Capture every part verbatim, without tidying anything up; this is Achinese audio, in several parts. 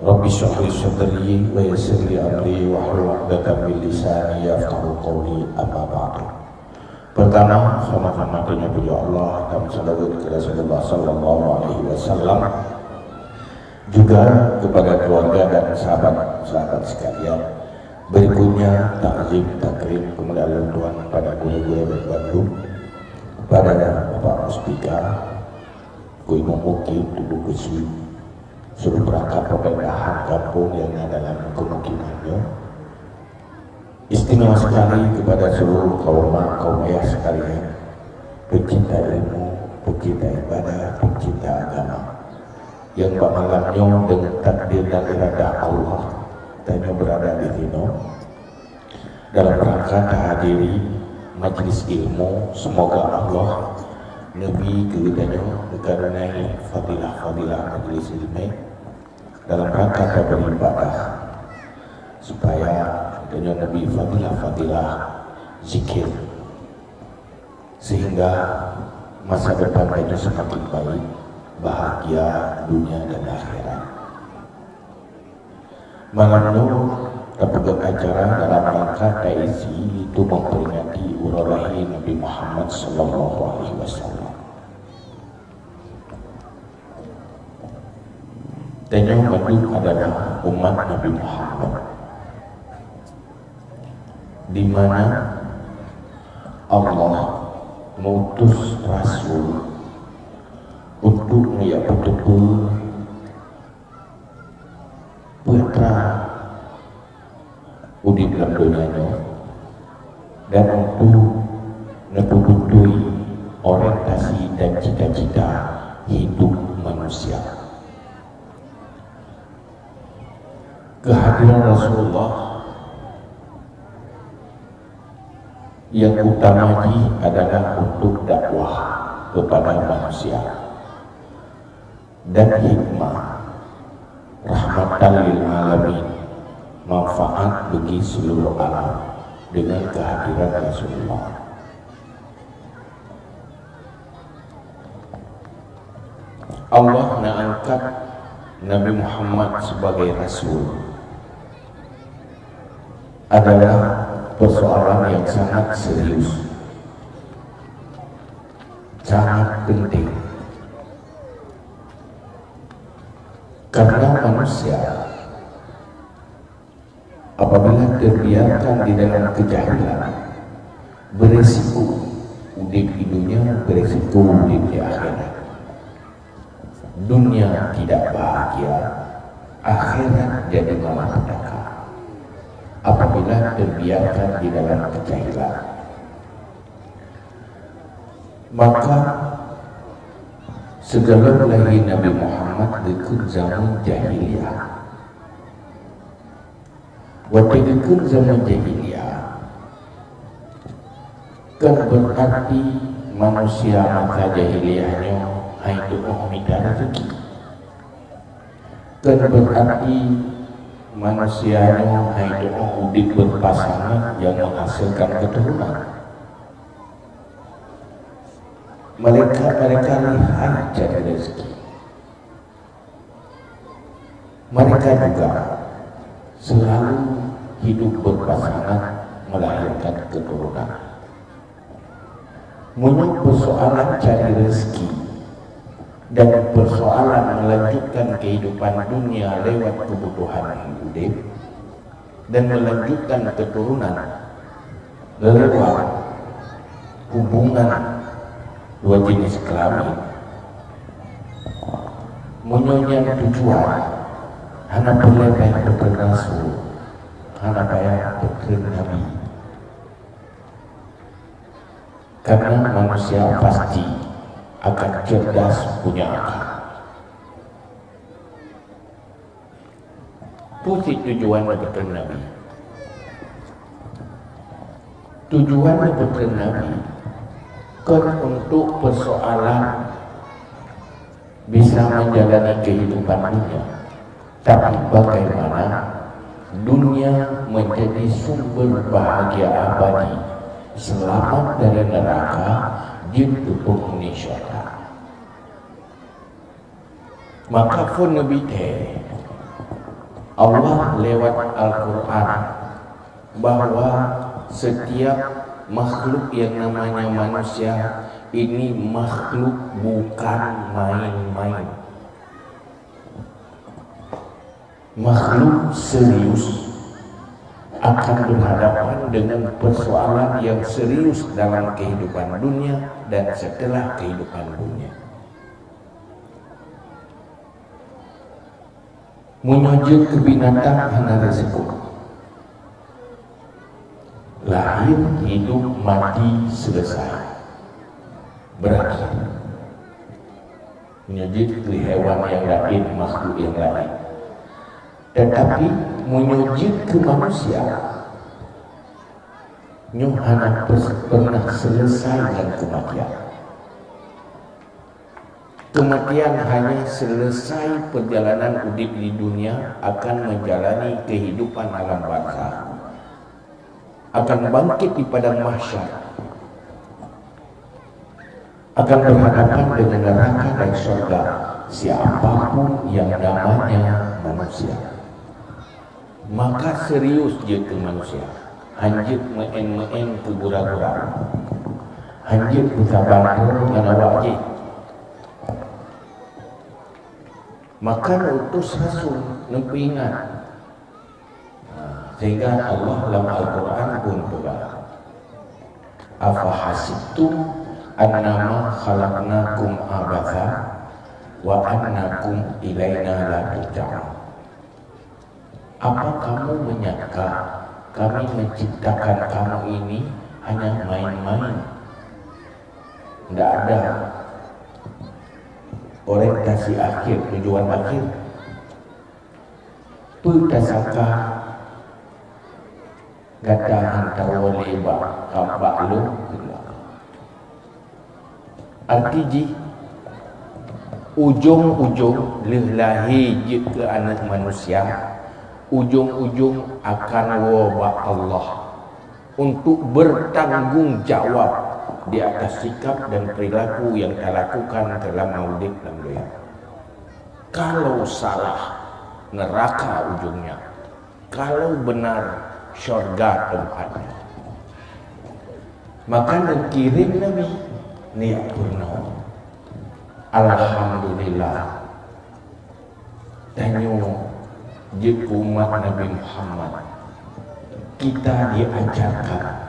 Rabbi syrah li sadri wa yassir li amri wahlul 'uqdatam min lisani yafqahu qawli, amma ba'du. Pertama, sama-sama tanyoe pujoe Allah dan selawat keu Rasulullah sallallahu alaihi wasallam. Juga kepada keluarga dan sahabat-sahabat sekalian. Berikutnya, takzim takrim kemuliaan lôn tuan kepada guru-guru bandum, kepada Bapak Muspika, Ku Imum Mukim, Teungku Keuchik, seluruh perangkat pemerintahan kampung yang na dalam pemukiman nyoe. Istimewa sekali kepada seluruh kaum mak, kaum ayah sekalian, pecinta ilmu, pecinta ibadah, pecinta agama. Yang bak malam nyoe, dengan takdir dan iradah Allah, tanyoe berada di sinoe dalam rangka tahadiri majlis ilmu. Semoga Allah neubi keu geutanyoe, neukareunai fadilah-fadilah majlis ilmu dalam rangka taberibadah, supaya geutanyoe neubi fadilah-fadilah zikir, sehingga masa depan geutanyoe semakin baik, bahagia dunia dan akhirat. Malam nyoe tapeugét acara dalam rangka taisi, itu memperingati uroe lahé Nabi Muhammad sallallahu alaihi wasallam. Tanyoe bandum adalah umat Nabi Muhammad, di mana Allah mengutus rasul untuk meuyak peuteupeue peue teuma udeb lam donya nyoe dan untuk neupeubeuet orientasi dan cita-cita hidup manusia. Kehadiran Rasulullah yang utama jih adalah untuk dakwah kepada manusia. Dan hikmah rahmatan lil alamin, manfaat bagi seluruh alam dengan kehadiran Rasulullah. Allah na angkat Nabi Muhammad sebagai rasul adalah persoalan yang sangat serius, sangat penting. Karena manusia apabila terbiarkan di dalam kejahilan, beresiko udeb di dunia, beresiko udeb di akhirat. Dunia tidak bahagia, akhirat jadi malapetaka apabila terbiarkan di dalam kejahilan. Maka sigohlom lahé Nabi Muhammad geukheun zaman jahiliyah. Watée geukheun zaman jahiliyah, kon berarti manusia masa jahiliyah nyoe hana tuoh mita rezeki. Kon berarti manusia nyoe hana tuoh udeb berpasangan nyang menghasilkan keturunan. Mereka-mereka lihai cari rezeki. Mereka juga selalu hidup berpasangan, melahirkan keturunan. Meunyoe persoalan cari rezeki dan persoalan melanjutkan kehidupan dunia lewat kebutuhan udeb, dan melanjutkan keturunan lewat hubungan dua jenis kelamin. Meunyoe nyan tujuan, hana peureulée payah peutrön rasul, hana payah peutrön nabi. Karena manusia pasti akan cerdas, punya akal. Peue cit tujuan neupeutrön nabi? Tujuan neupeutrön nabi kon untuk persoalan bisa menjalani kehidupan dunia, tapi bagaimana dunia menjadi sumber bahagia abadi, selamat dari neraka, jeuet keu penghuni syurga. Maka phon Nabi thèe, Allah lewat Al-Quran bahwa setiap makhluk yang namanya manusia ini makhluk bukan main-main. Makhluk serius akan berhadapan dengan persoalan yang serius dalam kehidupan dunia dan setelah kehidupan dunia. Meunyoe jeuet keu binatang hana risiko. Lahir, hidup, mati, selesai. Berakhir. Meunyoe jeuet keu hewan nyang laén, makhluk nyang laén. Tetapi meunyoe jeuet keu manusia, nyoe hana pers-, pernah selesai ngon kematian. Kematian hanya selesai perjalanan udeb di dunia akan menjalani kehidupan alam barzakh. Akan bangkit di padang mahsyar. Akan berhadapan dengan neraka dan syurga siapapun yang namanya manusia. Maka serius jeuet keu manusia. Hanjeuet meu'en-meu'en keu gura-gura. Hanjeuet peusaban droe ngon awak jih. Maka neutus rasul neupeuingat. Sehingga Allah lam Al-Quran pun peugah, "Afa hasibtum annama khalaqnakum abatha wa annakum ilaina la turja'un." Apa kamu menyangka Kami menciptakan kamu ini hanya main-main? Tidak ada orientasi akhir, tujuan akhir. Peue tasangka gata hantawa lé bak, bak lôn? Arti jih, ujong-ujong lheueh lahé jeuet keu aneuëk manusia, ujong-ujong akan woe bak Allah untuk bertanggung jawab di atas sikap dan perilaku yang talakukan selama udeb lam donya. Kalau salah, neraka ujongnya. Kalau benar, syurga tempatnya. Maka neukirém Nabi, neujak peurunoe. Alhamdulillah, tanyoe jeuet keu umat Nabi Muhammad, kita diajarkan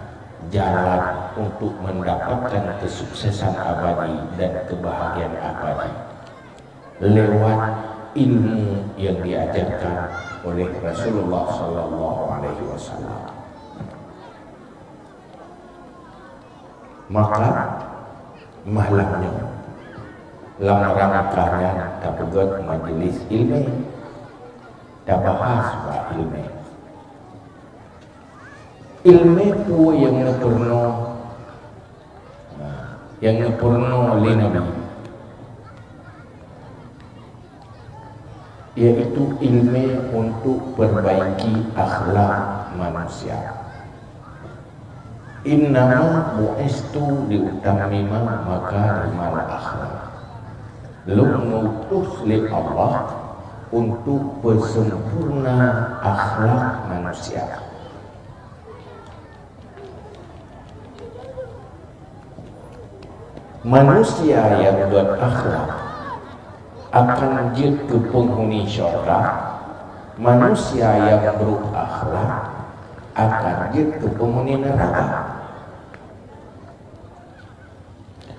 jalan untuk mendapatkan kesuksesan abadi dan kebahagiaan abadi lewat ilmu yang diajarkan oleh Rasulullah sallallahu alaihi wasallam. Maka malam nyoe lam rangka nyan tapeugét majlis ilmu, tabahas bak ilmu. Ilmu peue nyang neupeurunoe, nyang neupeurunoe lé Nabi, yaitu ilmu untuk perbaiki akhlak manusia. Innama bu'istu liutammima makarimal akhlak. Lôn neuutus lé Allah untuk peusempurna akhlak manusia. Manusia nyang gét akhlak akan jeuet keu peunghuni syurga, manusia nyang brok akhlak akan jeuet keu peunghuni neuraka.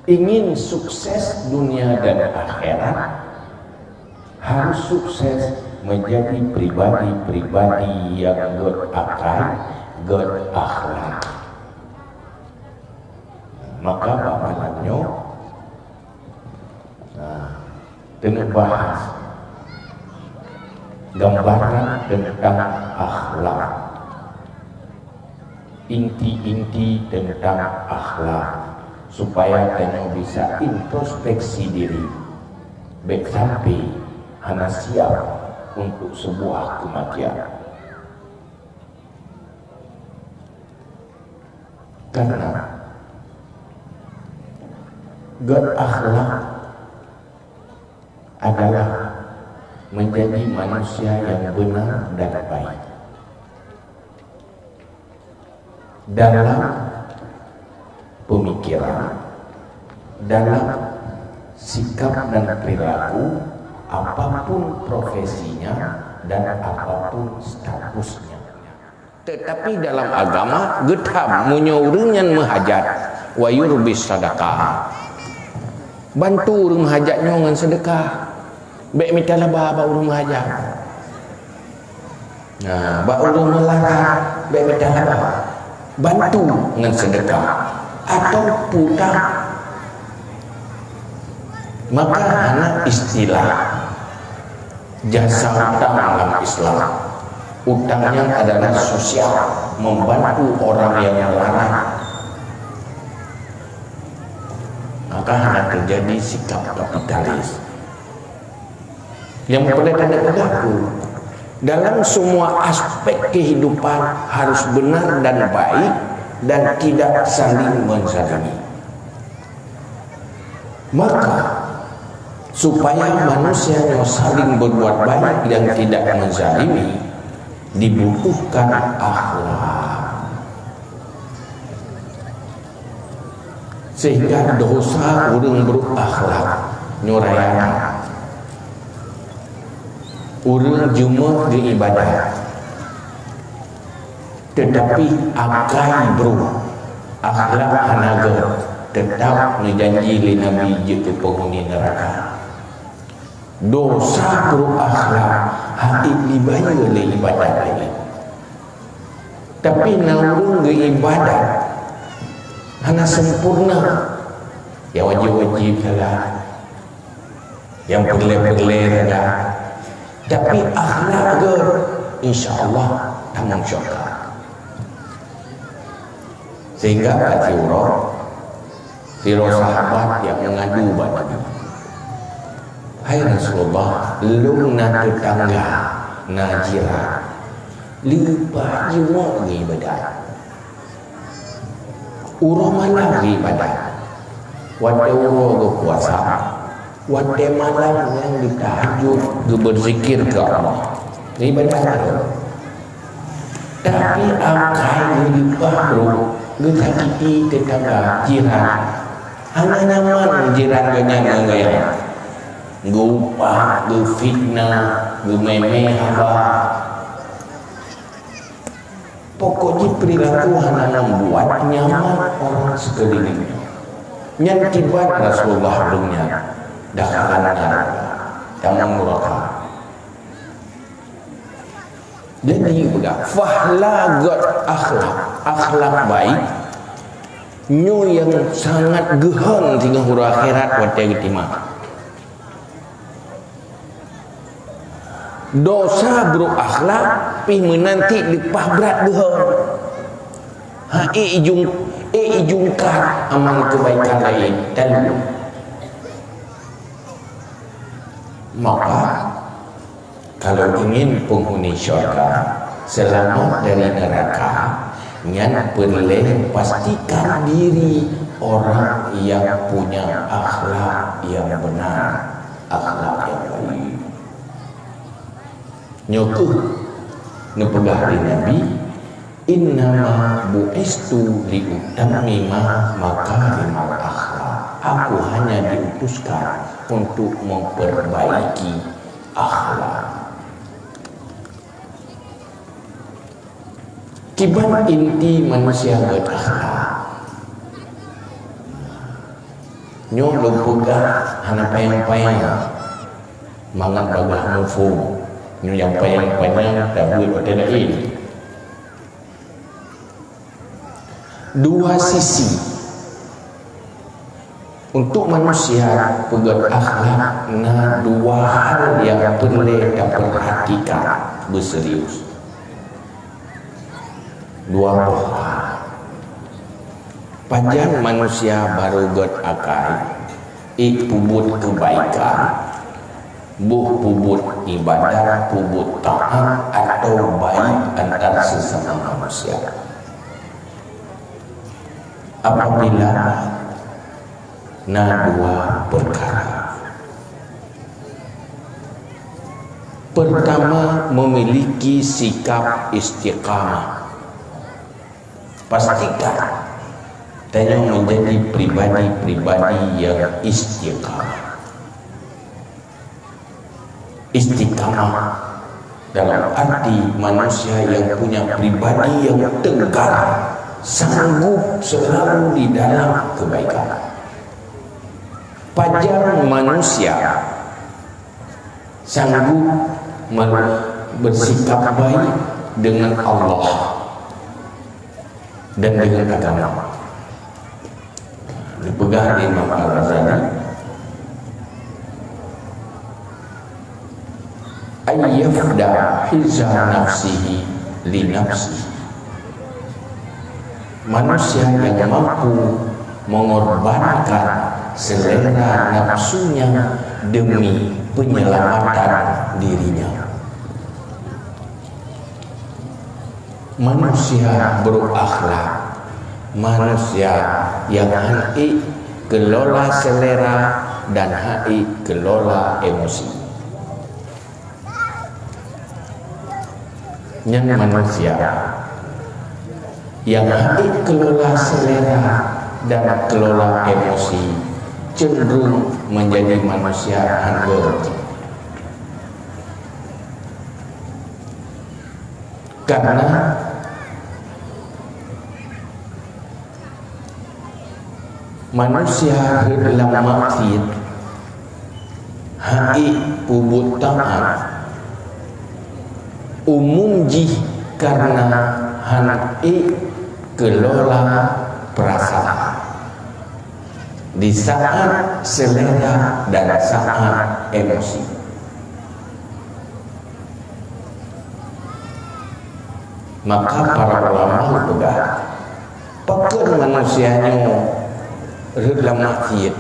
Ingin sukses dunia dan akhirat, harus sukses menjadi pribadi-pribadi nyang gét akai, gét akhlak. Maka bak malam nyoe, nah, keuneuk bahas gambaran teuntang akhlak. Inti-inti teuntang akhlak, supaya tanyoe bisa introspeksi diri, bék sampai hana siap untuk sebuah kematian. Karena gét akhlak adalah jadi manusia yang benar dan baik. Dalam pemikiran, dalam sikap dan perilaku, apapun profesinya dan apapun statusnya. Tetapi dalam agama geutham meunyoe ureuëng nyan meuhajat, wa yurbis sadaqah. Bantu ureuëng meuhajat nyoe ngon sedekah. Bék mita laba bak ureuëng meuhajat. Nah, bak ureuëng meularat, bék mita laba. Bantu ngon sedekah atau piutang. Maka hana istilah jasa utang dalam Islam. Utang nyan adalah sosial, membantu orang yang meularat. Maka hana terjadi sikap kapitalis. Yang perlu tanda pegang, dalam semua aspek kehidupan harus benar dan baik dan tidak saling menzalimi. Maka, supaya manusia yang saling berbuat baik dan tidak menzalimi, dibutuhkan akhlak. Sehingga dosa ureuëng buruk akhlak nyoe raya. Ureuëng jeumoh geuibadat, tetapi akai buruk, akhlak hana gét, tetap neujanji lé Nabi jeuet keu penghuni neuraka. Dosa buruk akhlak hana dibayeue lé ibadat lagée. Tapi na ureuëng geuibadat hana sempurna, nyang wajib-wajib sagai, nyang peureulée-peureulée sagai, tapi akhlak gét, insya Allah tamong syurga. Sehingga ka siuroe, sidroe sahabat nyang meungadu bak Nabi, "Hai Rasulullah, lôn na teutangga, na jiran, leupah jeuet geuibadat. Uroe malam geuibadat, watée uroe geupuasa, watée malam nyan geutahajud, geubeuzikir keu Allah, geuibadat." Tapi akai geuleupah brôk, geusakiti teutangga, jiran. Hana nyaman jiran geuh nyan ngon geuh. Geuupah, geufitnah, geumé-mé haba. Pokok jih perilaku hana membuat nyaman orang sekeliling. Nyan kiban Rasulullah ureuëng nyan dakhalan nar, tamong nuraka. Jadi, peugah, fahla gét akhlak, akhlak baik, nyoe nyang sangat geuhon singoh uroe akhirat watée geutimang. Dosa brôk akhlak pih meunan cit leupah brat geuhon. Ha, ék ijung-, ék ijungkat amal keubaikan laén, dan maka kalau ingin penghuni syurga selamat dari neraka, nyan peureulée pastikan diri orang yang punya akhlak yang benar, akhlak yang baik. Nyoe kheueh neupeugah lé Nabi, "Innama bu'istu liutammima makarimal akhlak." Aku hanya diutuskan untuk memperbaiki akhlak. Kiban inti manusia gét akhlak. Nyoe lôn peugah hana panyang-panyang, mangat bagaih muphom. Nyoe nyang panyang-panyang tabeuet watée laén. Dua sisi. Untuk manusia peugét akhlak na dua hal nyang peureulée tapeurhatikan beuserius. Dua boh hal. Pajan manusia barô gét akai, ék peubuet keubaikan, boh peubuet ibadat, peubuet taát atau baik antar sesama manusia. Apabila na dua peukara. Pertama, memiliki sikap istiqamah. Pastikan tanyoe menjadi pribadi-pribadi yang istiqamah. Istiqamah dalam arti manusia yang punya pribadi yang tegar, sanggup selalu di dalam kebaikan. Pajan manusia sanggup mer-, bersikap baik dengan Allah dan dengan agama. Dipeugah lé Imam Al-Ghazali, "Ay yafda hizza nafsihi li nafsihi." Manusia yang mampu mengorbankan selera nafsunya demi penyelamatan dirinya. Manusia buruk akhlak, manusia yang hana ék kelola selera dan hana ék kelola emosi. Nyan manusia yang hana ék kelola selera dan kelola emosi cenderung menjadi manusia hana beureuti. Karena manusia rhot lam maksiat, hana ék peubuet taat, umum jih karena hana ék kelola perasaan di saat selera dan saat emosi. Maka para ulama geupeugah, pakon manusia nyoe rhot lam maksiat,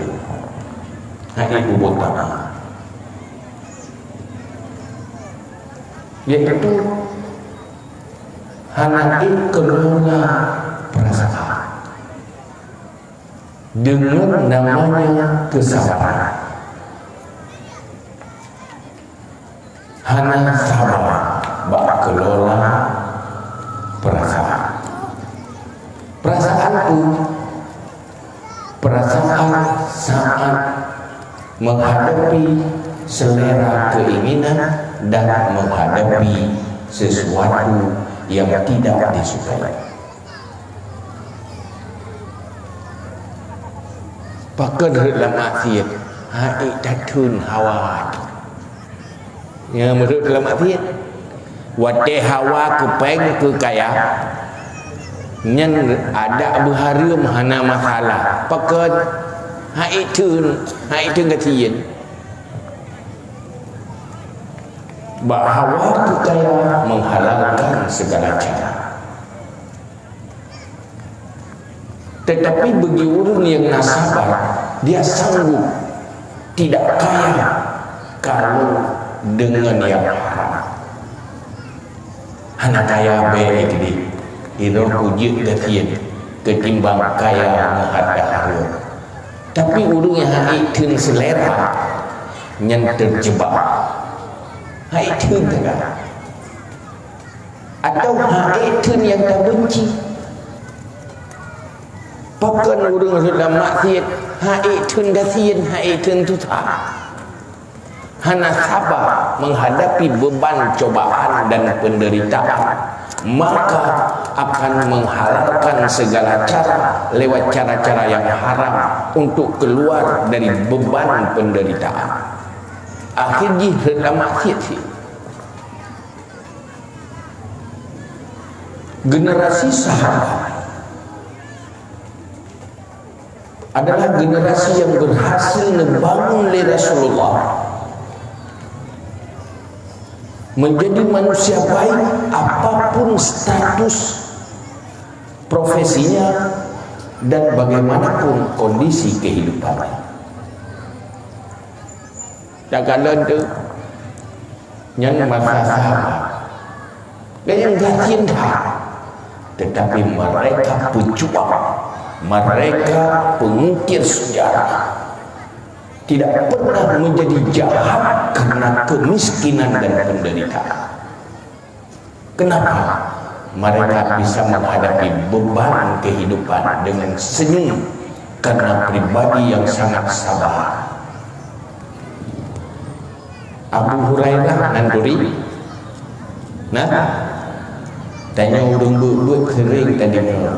hana ék peubuet taat, yaitu hana ék kelola perasaan. Deungon namanya kesabaran. Hana saba bak kelola perasaan. Perasaan peue? Perasaan saat menghadapi selera keinginan dan menghadapi sesuatu yang tidak disukai. Pakon rhot lam maksiat, hana ék tatheun hawa. Nyang rhot lam maksiat, watée hawa keu péng, keu kaya, nyan adak beuhareuem hana masalah. Pakon? Hana ék theun, hana ék theun gasien. Bak hawa keu kaya menghalalkan segala cara. Tetapi bagi ureuëng nyang na sabar, dia sanggup tidak kaya kalau dengan yang haram. Hana kaya bèe keudéh, iroh kujeuet gasien ketimbang kaya meuhat hareuem. Tapi ureuëng nyang hana ék theun seulera, nyan terjebak. Hana ék theun teuka. Atawa hana ék theun nyang tabeunci. Pakon ureuëng rhot lam maksiat hana ék theun gasien, hana ék theun susah, hana saba menghadapi beban cobaan dan penderitaan, maka akan menghalalkan segala cara lewat cara-cara yang haram untuk keluar dari beban penderitaan. Akhir jih rhot lam maksiat cit. Generasi sahabat adalah generasi yang berhasil neubangun lé Rasulullah, menjadi manusia baik apapun status profesinya dan bagaimanapun kondisi kehidupannya. Takalon tu, nyan masa sahabat. Dan nyang gasien that. Tetapi mereka pejuang, mereka pengukir sejarah. tidak pernah menjadi jahat karena kemiskinan dan penderitaan. Kenapa? Mereka bisa menghadapi beban kehidupan dengan senyum karena pribadi yang sangat sabar. Abu Hurairah nan turi. Nah, tanyoe ureuëng beuet-beuet sering tadeungoe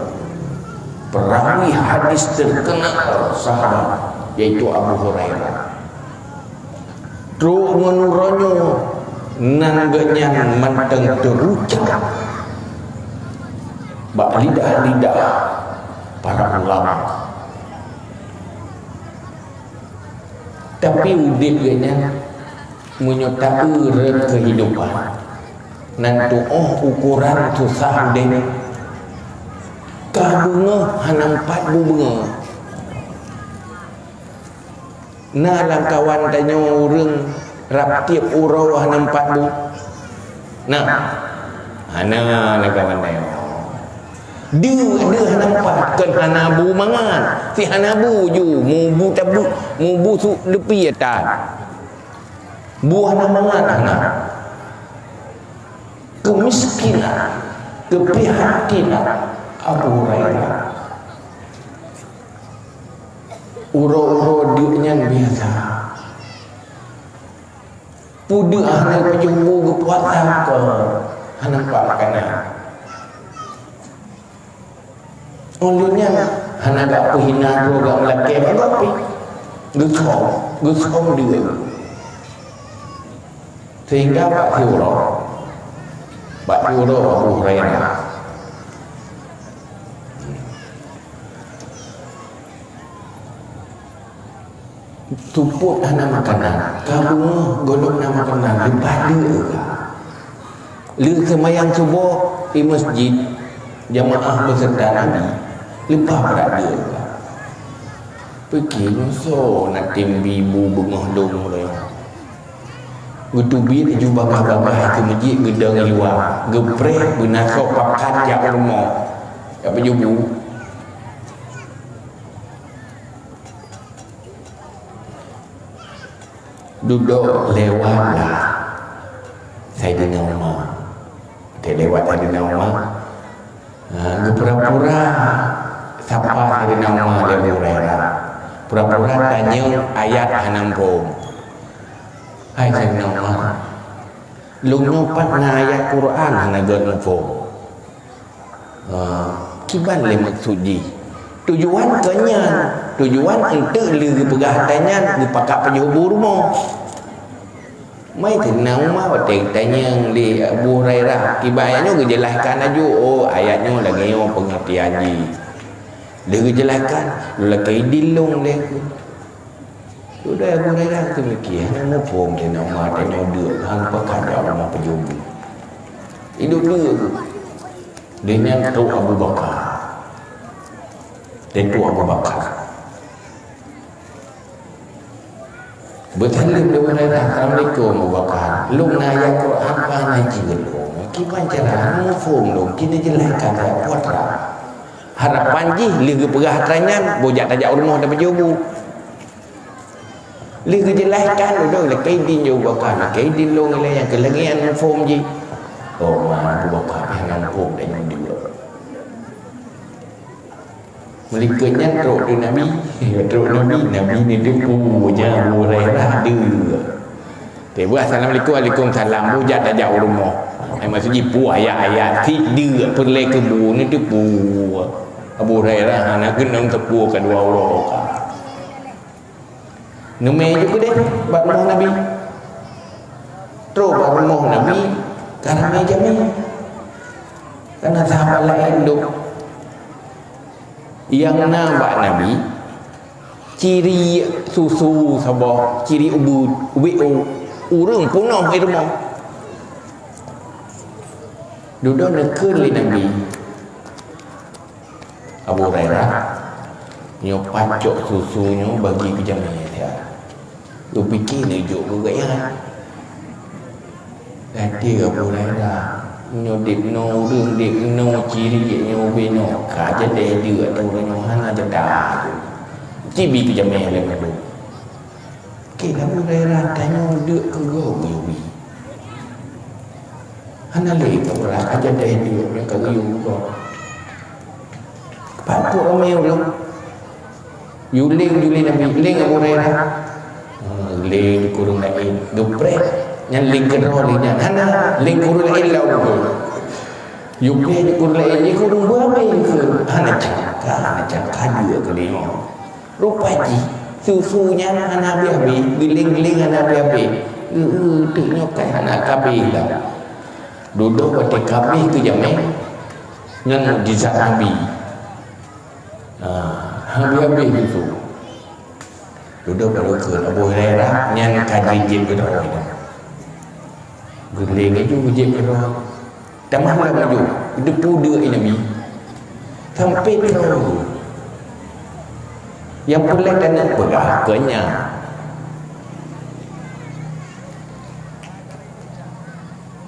perawi hadis terkenal sahabat, yaitu Abu Hurairah. Trok ngon uroe nyoe nan geuhnyan mantong teurucap bak lidah-lidah para ulama. Tapi udeb geuhnyan meunyoe taeu rot keuhidupan, nan tuoh ukoran susah udeb, ka beungoh hana meupat bu beungoh. Na lam kawan tanyoe ureuëng rab tieb uroe hana meupat bu? Na. Hana lam kawan tanyoe. Deuh, deuh hana meupat, kon hana bu mangat. Si hana bu ju, mubu tabu, mubu su leupie tan. Bu hana mangat hana. Kemiskinan, keprihatinan Abu Hurairah. Uroe-uroe deuk nyan biasa. Peue deuk hana pajoh bu geupuasa kon hana pat makanan. Ulôn nyan hana gak peuhina droe gak meulakée bak gop pih. Geusom, geusom deuk. Sehingga bak siuroe, bak siuroe Abu Hurairah. Seupôt hana makanan, ka beungoh gohlom na makanan, leupah deuk ka. Lheueh seumayang suboh di masjid, jamaah beuseurta Nabi, leupah brat deuk ka. Pike nyoe soe na tem bi bu beungoh lom uroe nyoe. Geuteubiet laju bagah-bagah keu masjid geudong i luwa, geupreh beuna soe pakat jak u rumoh, jak pajoh bu. Dudoe lewat lah Saidina Umar. Watée lewat Saidina Umar, ha, geupura-pura sapa Saidina Umar lé Abu Hurairah. Pura-pura tanyong ayat hana muphom. Hai Saidina Umar, lôn nyoe pat na ayat Quran hana gét muphom. Ha, kiban lé maksud jih? Tujuan kon nyan. Tujuan eunteuk lé geupeugah atra nyan geupakat pajoh bu rumoh. Mai teunang uma watée geutanyong lé Abu Hurairah, kiban ayat nyoe geujelaskan laju, oh, ayat nyoe lagée nyoe peungeurtian jih. Lé geujelaskan, lôn lakée idin lôn lé. Sudah Abu Hurairah teumiké, hana muphom teunang uma tanyoe deuk, hana pakat jak rumoh pajoh bu. Idup deuk. Lé nyan trok Abu Bakar. Lé trok Abu Bakar. Beusaleuem lé Abu Hurairah, "Assalamualaikum Abu Bakar. Lôn na ayat Quran hana jeuet lôn. Kiban cara hana muphom lôn, keuneuk jeulaihkan lé Abu Bakar. Harapan jih lheueh geupeugah atra nyan, boh jak tajak u rumoh tapajoh bu." Lheueh geujeulaihkan, udah lakée idin Abu Bakar, lakée idin lôn ilée nyang keu lagée nyan muphom jih. Oh, ma Abu Bakar hana muphom dan nyan deuk. Meulikot nyan trok keu Nabi. Trok Nabi, Nabi neuteupeue nyang Abu Hurairah deuk. Tiba, "Assalamualaikum." "Waalaikumsalam." Bujak tajak u rumoh. Ai maksud jih peue ayat-ayat sit deuk peureulée keu bu neuteupeue. Abu Hurairah hana keunong teupeue ka dua uroe ka. Neumé ju keudeh bak rumoh Nabi. Trok bak rumoh Nabi, ka ramé jamé. Kana sahabat laén dok. Nyang na bak Nabi, ciri susu saboh, ciri ubit, ubit u-, ureuëng peunoh i rumoh. Dudoe neukheun lé Nabi, Abu Hurairah, nyoe pacok susu nyoe bagi keu jamé siat. Geupike neujok keu gobnyan. Até Abu Hurairah, nyoe dek nyoe ureuëng dek nyoe ciri dek nyoe ubé nyoe ka jadeh deuk atau ureuëng nyoe hana jada. Cibi keu jamé lé mandum. Kira Abu Hurairah tanyoe deuk keu gob geuyue bi. Hana lé ka beurah aja dai deuk nyang ka geuyue gob. Pat keu ramé ureuëng. Yue leng, yue leng Nabi, leng Abu Hurairah. Ha, leng di kureueng laén. Geupreh nyan leng keudroe lé nyan. Hana, leng kureueng laén lom. Yue preh di kureueng laén, di kureueng beuhabéh keu. Hana cangka, hana cangka deuk keu leng. Rupa jih, susu nyan hana habéh-habéh, geuléng-geuléng hana habéh-habéh. Geu-, teuk nyoe kai hana ka habéh dah. Dudoe watée ka habéh keu jamé, nyan mukjizat Nabi. Ha, habéh-habéh susu. Dudoe barô kheun Abu Hurairah nyan ka jeuet-jeuet keudroe. Geuléng laju jeuet keudroe. Tamah lam laju, deupeu deuk Nabi. Sampai droe. Nyang peureulée taneuk peugah keu nyan.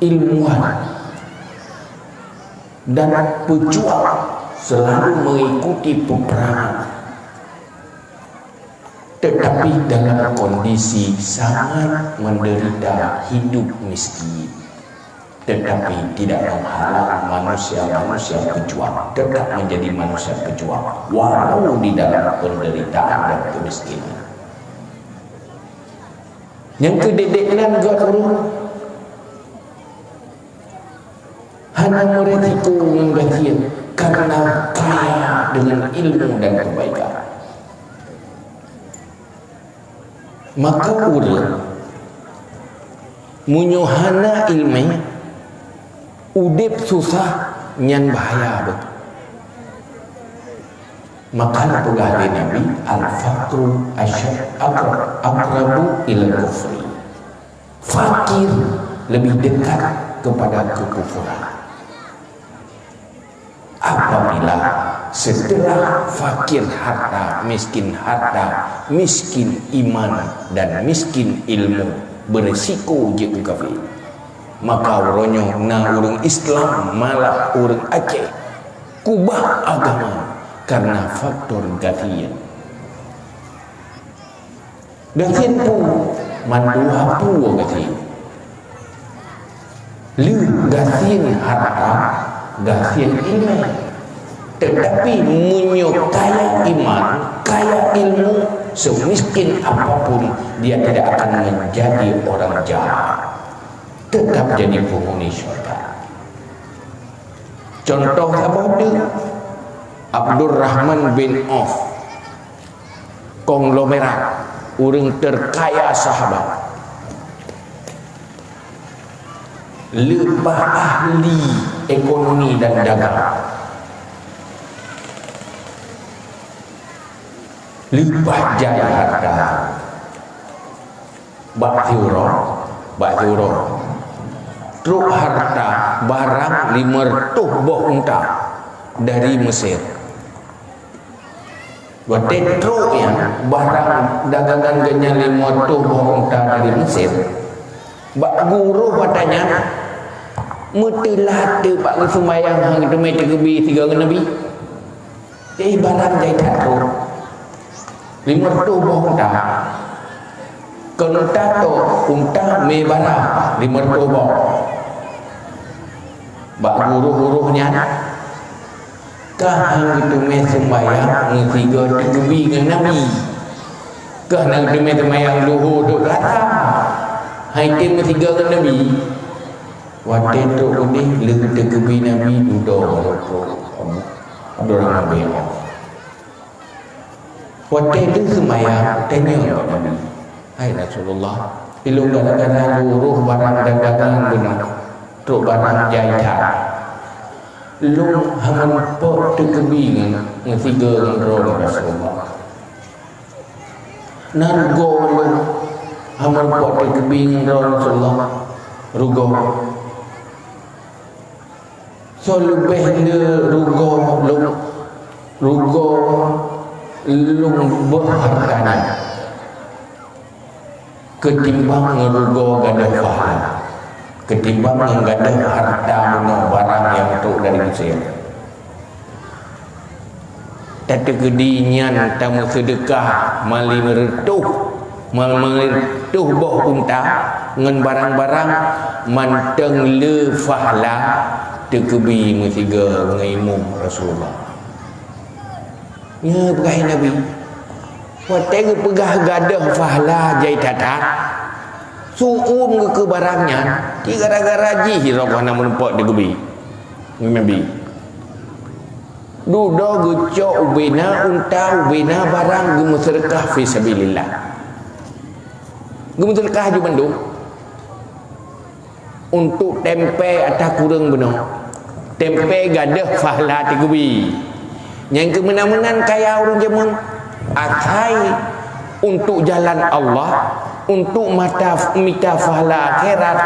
Ilmuwan dan pejuang selalu mengikuti peperangan. Tetapi dalam kondisi sangat menderita, hidup miskin. Tetapi tidak menghalang manusia-manusia pejuang tetap menjadi manusia pejuang, walau di dalam penderitaan dan kemiskinan. Nyang keudedek nan geuh ureuëng hana meuresiko ngon gasien karena kaya dengan ilmu dan kebaikan. Maka ureuëng meunyoe hana iéleumé, udeb susah, nyan bahaya beuh. Maka geupeugah lé Nabi, "Al-faqru asyad-, aqra-, aqrabu ilal kufri." Fakir lebih dekat kepada kekufuran. Apabila setelah fakir harta, miskin harta, miskin iman, dan miskin ilmu beresiko jeuet keu kafé, maka uroe nyoe na ureuëng Islam malah ureuëng Aceh kubah agama karena faktor gasien. Gasien peue? Mandua peue gasien. Lheueh gasien harta, gasien iman. Tetapi meunyoe kaya iman, kaya ilmu, semiskin apapun, dia tidak akan menjadi orang jahat. Tetap jadi penghuni syurga. Contoh saboh teuk, Abdurrahman bin Auf. Konglomerat, ureuëng terkaya sahabat. Leupah ahli ekonomi dan dagang. Leupah jai harta. Bak siuroe, bak siuroe, trok harta barang lima reutôh boh unta dari Mesir. Watée trok nyan, barang dagangan geuhnyan lima reutôh boh unta dari Mesir, bak gurôh watée nyan, meuteulat teuk bak geuseumayang han geuteumé teukeubi sigoe ngon Nabi. Jadi barang jai that trok. Lima reutôh boh unta. Kon unta tok, unta mé barang, lima reutôh boh. Bak gurôh-gurôh nyan, ka han geuteumé seumbayang meusigoe teukeubi ngon Nabi. Ka han geuteumé seumbayang luhô dok rata. Hai tem meusigoe ngon Nabi. Watée trok udeh lheueh teukeubi Nabi dudoe barô trok Abdurrahman bin Auf. Watée lheueh seumayang, tanyong bak Nabi, "Hai Rasulullah, ilôn gara-gara lôn roh barang dagangan bunoe, trok barang jai that. Lôn hana meurumpok teukeubi ngon, ngon sigoe ngon droeneuh Rasulullah. Na rugoe lôn hana meurumpok teukeubi ngon droeneuh Rasulullah. Rugoe." Soe leubeh le rugoe lôn, rugoe lôn beuh hareuta nyan, keutimbang ngon rugoe gadôh pahala, keutimbang ngon gadôh hareuta bunoe barang nyang trok dari Mesir. Tateukeudi nyan tameuseudeukah malim reutôh Meureutoh boh unta ngon barang-barang mantong le fahla teukeubi meusigoe ngon imum Rasulullah. Nyoe peugah Nabi, watée geupeugah gadôh fahla jai that-that, su'um geukeue barang nyan, di gara-gara jih roh hana meurumpok teukeubi. Nabi. Dudoe geucok ubena unta, ubena barang geumeuseudeukah fi sabilillah. Geumeuseudeukah ju bandum. Untuk tempe ata kureueng bunoe. Tempe gadôh fahla teukeubi. Nyang keu meunan-meunan kaya ureuëng jameun. Asai untuk jalan Allah, untuk mata mita fahla akhirat,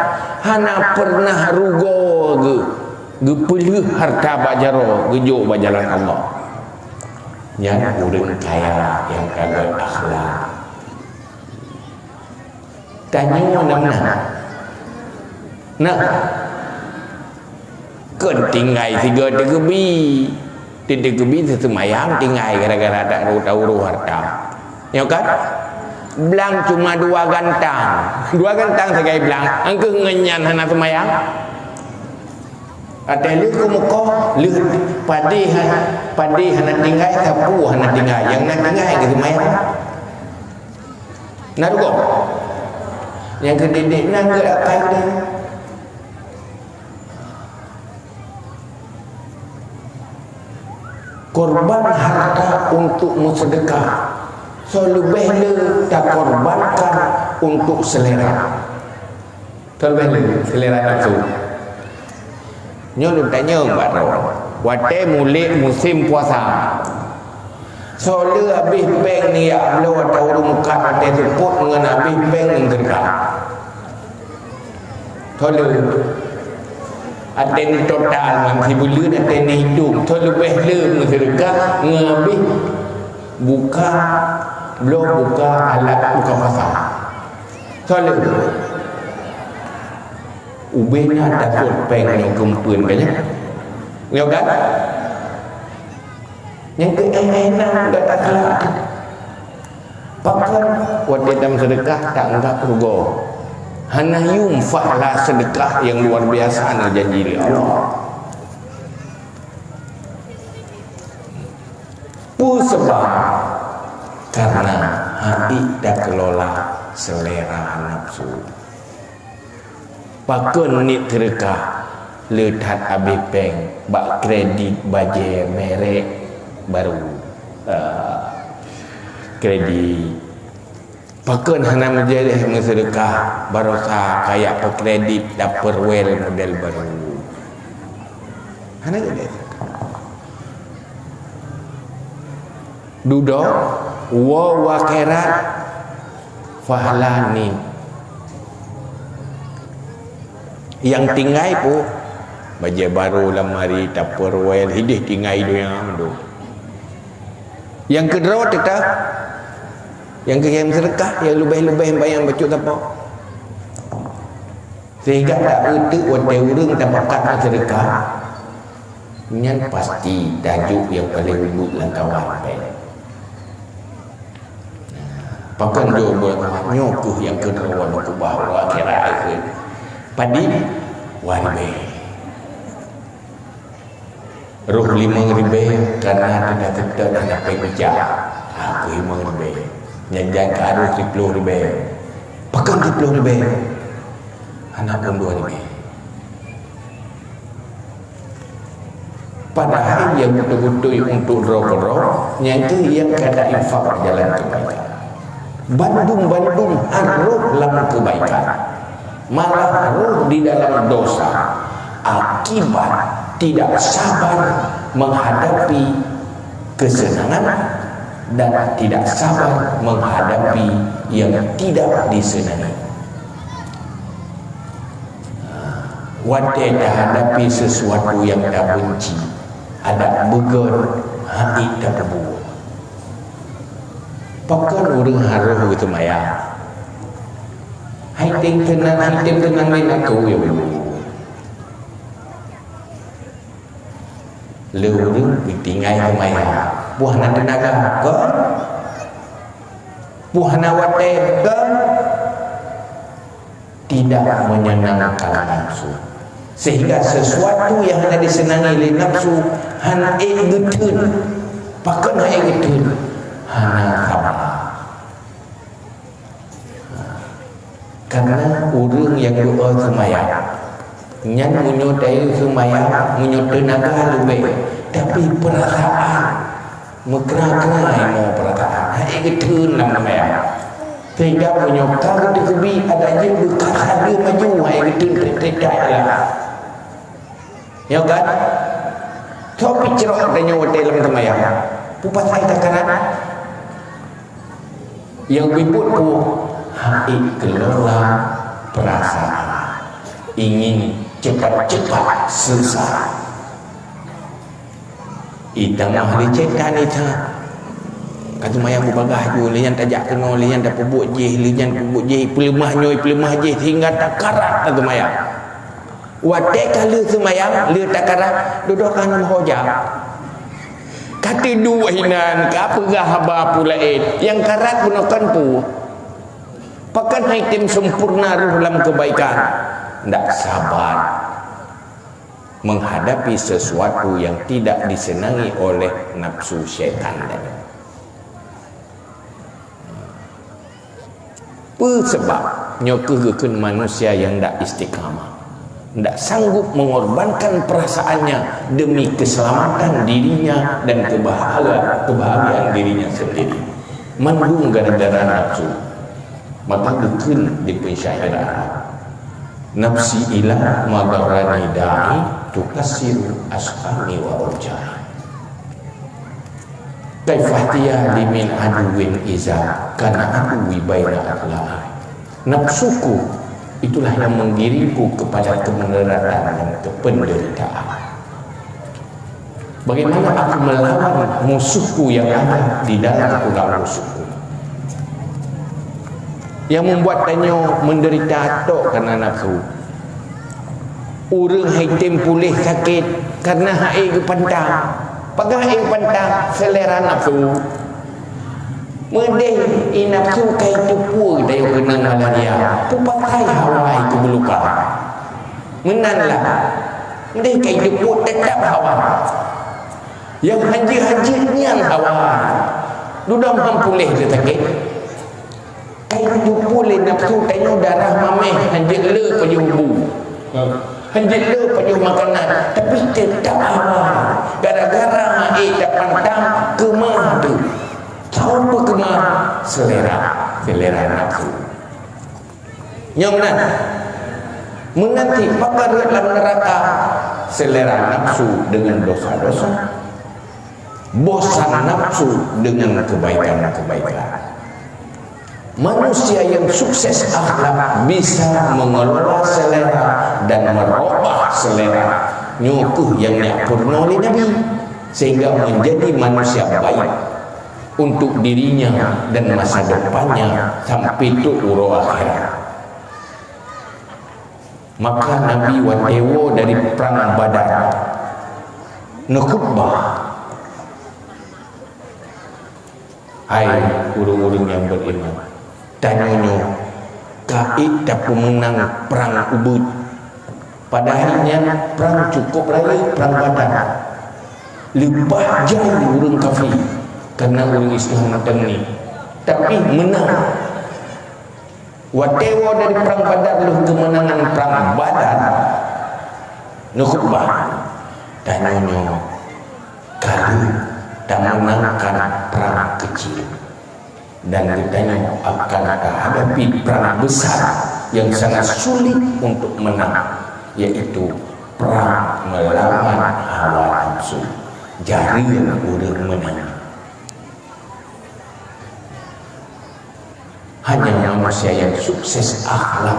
hana pernah rugoe geu- Geupeulheueh harta bak jaroe geujok bak jalan Allah. Nyan ureuëng kaya nyang ka gét akhlak. Tanyoe na meunan. Nah, kon tinggai sigoe teukeubi. Teukeubi seumayang tinggai gara-gara tak ru-, taurôh harta. Nyoe kan? Blang cuma dua gantang. Dua gantang sagai blang. Angkeuh ngon nyan hana seumayang. Watée lheueh keu mukoh, lheueh padé ha-, padé hana tinggai, sapeue hana tinggai, nyang na tinggai keu seumayang. Na rugoe. Nyang keu didik na geuakai deh. Korban harta untuk meuseudekah, soe leubeh le takorbankan untuk selera. Soe leubeh le, selera nafsu. Nyoe lôn tanyong bak droe, watée mulai musim puasa, soe le habéh péng nibak bloe atau ureuëng mukat watée seupôt ngon habéh péng ngon seudekah? Soe le? Watée neutotal ngon sibuleuen, watée neuhitong, soe leubeh le meuseudekah ngon habéh buka, bloe buka alat buka puasa? Soe le? Ubé na tasot péng nyoe geumpeuen ka nyan. Nyoe kan? Nyang keu éh-éh na gata keulah. Pakon watée tameuseudekah taanggab rugoe? Hana yum fahla seudekah nyang luar biasa na janji lé Allah. Peue sabab? Karena hana takelola selera nafsu. Pakon niet seudekah le that habéh péng bak kredit bajée merek baru. Ah, kredit. Pakon hana meujeuet meuseudekah barosa kajak peukredit Tupperware model baru. Hana jadi. Dudoe, woe u akhirat, fahla niet. Nyang tinggai peue? Bajée baru lamari, Tupperware, hideh tinggai donya mandum. Nyang keudroe teutab, nyang keu meuseudekah, nyang leubeh-leubeh bayang bacut sapo. Sehingga taeu teuk watée ureuëng tapakat meuseudekah, nyan pasti tajok nyang paleng ubeut lam kawan péng. Pakon jok buet nyoe keuh nyang keudroe lôn keubah uroe akhirat keuh. Padit? Dua ribée. Roh limong ribée karena teuka-teuka dan dapet bijak. Ha, keuh limong ribée. Nyan-nyan ka roh siploh ribée. Pakon siploh ribée? Hana pun dua ribée. Padahai nyang beutôi-beutôi untuk droe keudroe, nyan keuh nyang ka ta-infak jalan keubaikan. Bandum-bandum harôh lam keubaikan, malah harôh di dalam dosa, akibat tidak sabar menghadapi kesenangan dan tidak sabar menghadapi yang tidak disenangi. Watée tahadapi sesuatu nyang tabenci, adak beugét, hana tapeubuet. Pakon ureuëng harôh geuseumayang? Hai tem keunan, hai tem keunan lé nakeuh ya Allah. Le ureuëng geutinggai seumayang, boh hana teunaga, kon? Peue hana watèe, kan tidak menyenangkan nafsu. Sehingga sesuatu yang hana disenangi lé nafsu, hana ék geutheun. Pakon hana ék geutheun? Hana sabar. Karena ureuëng nyang doa seumayang, nyan meunyoe daya seumayang, meunyoe teunaga leubeh, tapi peurasaan meukra-kra imoe peurasaan, hai geutheun lam seumayang. Sehingga meunyoe ka geuteukeubit adak jeuet beukasa lheueh maju, hai geutheun teutek-teutek lah. Ya kan? Soe picrok tanyoe watèe lam seumayang? Peue pasai takaran? Nyang biput peue? Hai kelola perasaan, ingin cepat-cepat selesai. Itamah lé cétan ita. Ka seumayang beubagaih ju, lé nyan tajak keunoe, lé nyan tapeubuet jih, lé nyan peubuet jih, peuleumah nyoe, peuleumah jih, sehingga takarat lam seumayang. Watèe ka lheueh seumayang, lheueh takarat, dudoe ka ngon hoja. Ka teuduek inan, ka peugah haba peue laén, nyang karat bunoe kon peue. Pakon hai tem sempurna roh lam keubaikan. Ndak sabar menghadapi sesuatu yang tidak disenangi oleh nafsu syaitan tadi. Peue sabab? Nyoe keuh geukheun manusia nyang ndak istiqamah, ndak sanggup mengorbankan perasaannya demi keselamatan dirinya dan kebahagiaan, kebahagiaan dirinya sendiri. Mandum gara-gara nafsu. Maka geukheun di pensyairan Arab, "Nafsi ila ma gharrani da'i tukassiru asqami wa aujai." Kaifa tiyali min aduwin iza kana aduwi baina adla'i. Nafsuku itulah yang menggiringku kepada kemelaratan dan kependeritaan. Bagaimana aku melawan musuhku yang ada di dalam tulang rusukku? Yang membuat tanyoe menderita tok karena nafsu. Ureuëng hai tem puléh sakét karena hai geupantang. Pakon hai geupantang? Selera nafsu. Meudeh i nafsu ka itupeue dayah keunong malaria, peue pasai hawa itu beuluka. Meunan lah. Meudeh ka itupeue tetap hawa. Nyang hanjeuet-hanjeuet nyan hawa. Dudoe han puléh sakét. Ka itupeue lé nafsu tanyoe darah mamèh, hanjeuet le pajoh bu. Hanjeuet le pajoh makanan, tapi tetap hawa. Gara-gara hai tapantang keumah tu. Soe peukeumah? Selera, selera nafsu. Nyoe meunan. Meunan cit pakon rhot lam neuraka? Selera nafsu dengan dosa-dosa. Bosan nafsu dengan kebaikan-kebaikan. Manusia yang sukses akhlak bisa mengelola selera dan merubah selera. Nyoe keuh nyang nyak peurunoe lé Nabi, sehingga menjadi manusia baik untuk dirinya dan masa depannya sampai trok uroe akhirat. Maka Nabi watèe woe dari Prang Badar neukhutbah, "Hai ureuëng-ureuëng nyang beriman, tanyoe nyoe ka ék tapeumeunang prang ubeut." Padahai nyan prang cukup rayeuk, Prang Badar. Leupah jai ureuëng kafé, karena ureuëng Islam mantong ni. Tapi meunang. Watèe woe dari Prang Badar lheueh keumeunangan Prang Badar, neukhutbah, "Tanyoe nyoe ka lheueh tameunangkan prang keucil, dan geutanyoe akan tahadapi prang besar yang sangat sulit untuk menang, yaitu prang melawan hawa nafsu." Jareueng ureuëng meunan. Hanya manusia yang sukses akhlak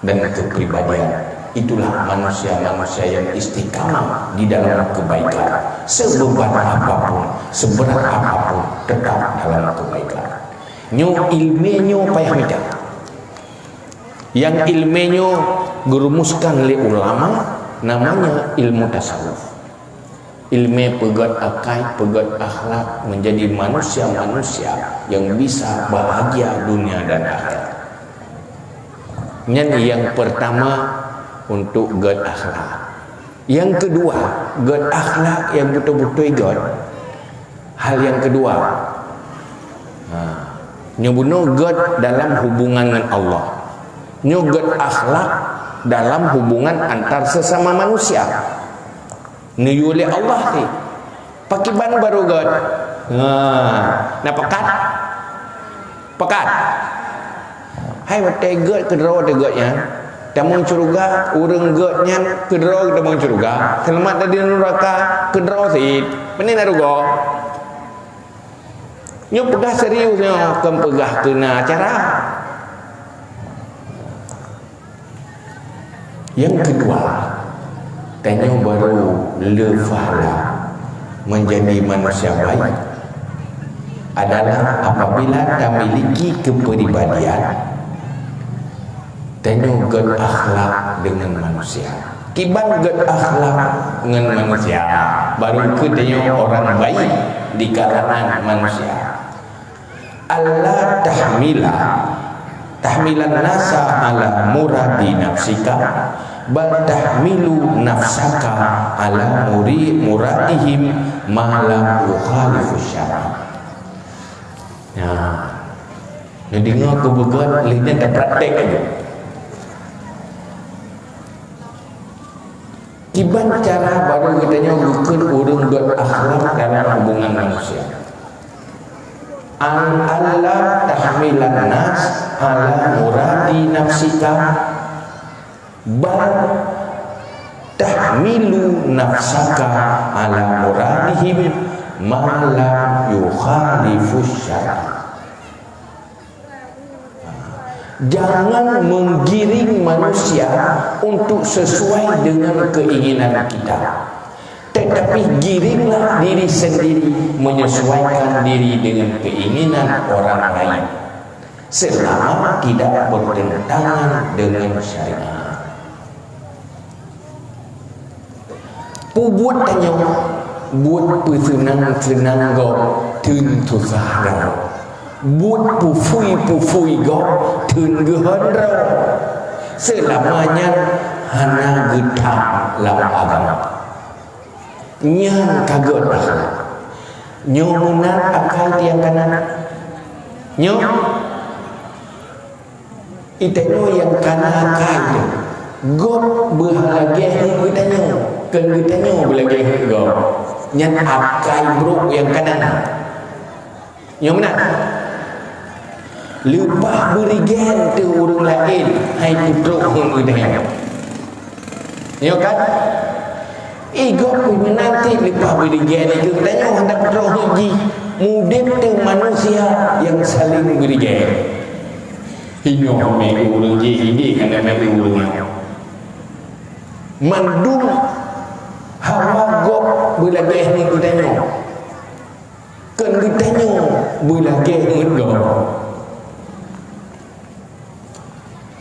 dan kepribadian, itulah manusia-manusia yang istiqamah di dalam kebaikan. Sebeban apapun, seberat apapun, tetap dalam kebaikan. Nyoe ileumèe nyoe payah mita. Nyang ileumèe nyoe geurumuskan lé ulama, namanya ilmu tasawuf. Ileumèe peugèt akai, peugèt akhlak, menjadi manusia-manusia yang bisa bahagia dunia dan akhirat. Nyan nyang peurtama, untuk gèt akhlak. Nyang keudua, gèt akhlak nyang beutôi-beutôi gèt. Hal nyang keudua, ha, nyoe bunoe gèt dalam hubungan ngon Allah. Nyoe gèt akhlak dalam hubungan antar sesama manusia. Neuyue lé Allah teuh. Pakiban barô gèt. Ha, na pakat? Pakat. Hai watèe gèt keudroe teuh gèt nyan. Tamong syeuruga, ureueng gèt nyan keudroe tamong syeuruga. Seulamat dari neuraka keudroe cit. Pane na rugoe? Nyoe peugah serius nyoe, kon peugah keu na acara. Nyang keudua, tanyoe barô le pahala menjadi manusia baik adalah apabila tamiliki kepribadian tanyoe gèt akhlak deungon manusia. Kiban gèt akhlak ngon manusia, barô kheueh tanyoe orang baik di kalangan manusia. Alla tahmila, tahmilan nasa ala muradi nafsika, bal tahmilu nafsaka ala muri-, muradihim ma lam yukhalifu syara. Nah, neudeungoe keu beugèt, lheuh nyan tapraktek laju. Kiban cara barô geutanyoe geukheun ureueng gèt akhlak dalam hubungan manusia. An alla tahmilan nas ala muradi nafsika, bal tahmilu nafsaka ala muradihim ma lam yukhalifu syara. Jangan menggiring manusia untuk sesuai dengan keinginan kita, tetapi giringlah diri sendiri menyesuaikan diri dengan keinginan orang lain, selama tidak bertentangan dengan syariat. Peubuet tanyoe, buet peuseunang-seunang gob, theun susah droe. Buet peufui-peufui gob, theun geuhon droe. Seulama nyan hana geutham lam agama. Nyan ka gèt akhlak. Nyoe meunan akai nyang kana. Nyoe Geutanyoe nyang kana akai nyoe, gob beuh lagèe heuet geutanyoe, kon geutanyoe beulagèe heuet gob. Nyan akai brôk nyang kana. Nyoe meunan. Leupah beurigèn teuh ureueng laén hai peutrok heuet geutanyoe. Nyoe kan? Igob pih meunan cit leupah beurigèn nyoe, geutanyoe handak peutrok heuet jih. Udép teuh manusia nyang saléng beurigèn. Hinoe mé ureueng jih, idéh hana mé ureueng nyoe. Mandum hawa gob beulagèe heuet geutanyoe. Kon geutanyoe beulagèe heuet gob.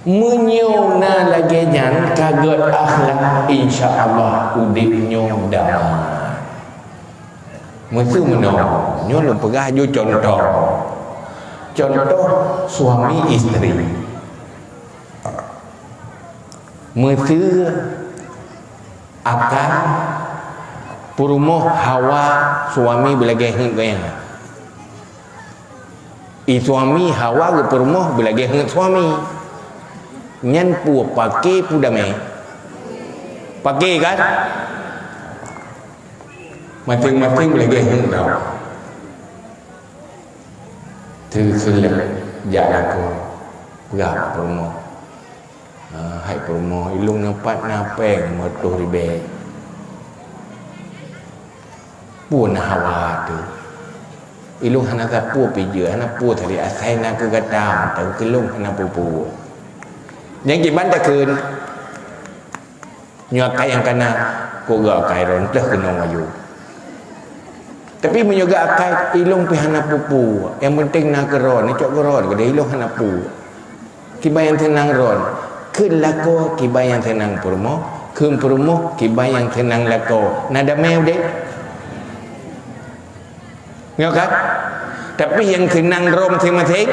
Meunyoe na lagèe nyan ka gèt akhlak, insya Allah udép nyoe damai. Meuseu meunoe, nyoe lôn peugah ju contoh. Contoh suami istri. Meuseu akan peurumoh hawa suami beulagèe heuet geuh nyan. I suami hawa geupeurumoh beulagèe heuet suami. Nyan peue paké peue damé? Paké kan? Maséng-maséng beulagèe heuet tau. Teuseuleuek jak lakoe peugah peurumoh. Ha, hai peurumoh, ilông nyoe pat na pèng meureutoh ribèe. Peue na hawa teuh? Ilông hana sapeue pih jeuet, hana peue tadi, asai na keu gata, mantong keu lông hana peue-peue. Nyang kiban takheun, nyoe akai nyang kana, kok geuakai droen teuh keunong ayue. Tapi meunyoe geuakai, ilông pih hana peue-peue, nyang peunteng na keu droen, icok keu droen keudeh, ilông hana peue. Kiban nyang seunang droen, kheun lakoe kiban nyang seunang peurumoh, kheun peurumoh kiban nyang seunang lakoe. Na damé udép? Ya kan? Tapi nyang seunang droe maséng-maséng,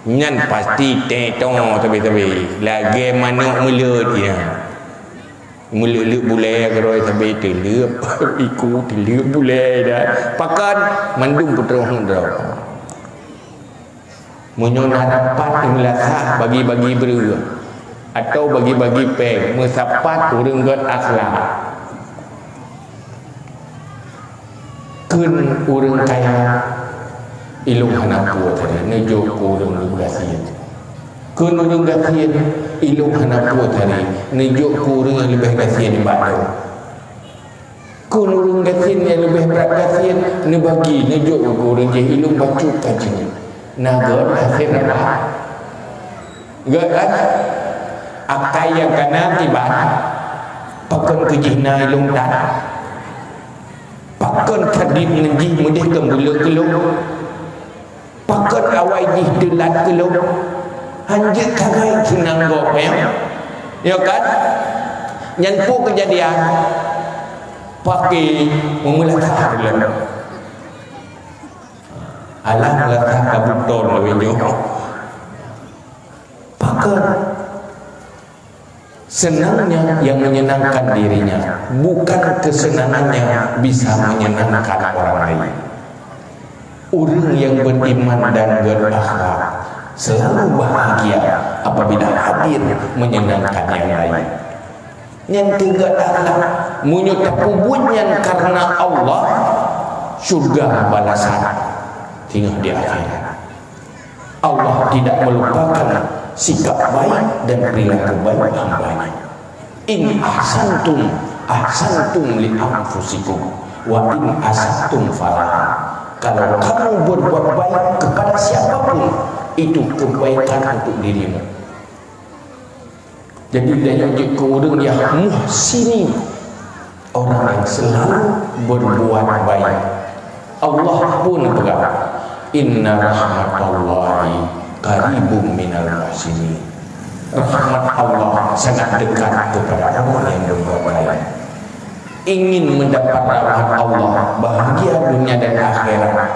nyan pasti teuh-teuh sabe-sabe. Lagèe manok meuleuet nyan. Meuleuet-leuet bulèe keudroe sabe teuleuep, iku teuleuep bulèe dah. Pakon mandum peutroh ngon droe. Meunyoe na dapat meulasah bagi-bagi breueh atau bagi-bagi péng, meusapat ureueng gèt akhlak. Kheun ureueng kaya, ilôn hana pue tadi neujok keu ureueng gasien. Kheun ureueng gasien, ilôn hana pue tadi neujok keu ureueng nyang leubeh gasien nibak lôn. Kheun ureueng gasien nyang leubeh brat gasien, neubagi, neujok keu ureueng jih, ilôn bacut ka jeuet. Na gèt hasé rabat. Gèt kan? Akai nyang kana kiban, pakon keu jih na ilôn that. Pakon kadieb ngon jih meudeh keu buleuen keu lôn. Pakon awai jih teulat keu lôn, hanjeuet keuhai seunang gob, ya? Ya kan? Nyan peue keujadian? Paké meumeulasah lôn. Alah meulasah ka butôn lagèe nyoe. Pakon? Senangnya yang menyenangkan dirinya, bukan kesenangannya bisa menyenangkan orang lain. Ureueng nyang beriman dan berakhlak selalu bahagia apabila hadir menyenangkan yang lain. Nyang keu gèt akhlak, meunyoe tapeubuet nyan karena Allah, syurga balasan singoh di akhirat. Allah tidak melupakan sikap baik dan perilaku baik hamba-Nya. "In ahsantum, ahsantum li anfusikum, wa in asatum falaha." Kalau kamu berbuat baik kepada siapapun, itu kebaikan untuk dirimu. Jadi, tanyoe jeuet keu ureueng nyang muhsinin, orang yang selalu berbuat baik. Allah pun peugah, "Inna rahmatallahi qaribum minal muhsinin." Rahmat Allah sangat dekat kepada orang yang berbuat baik. Ingin mendapat rahmat Allah, bahagia dunia dan akhirat,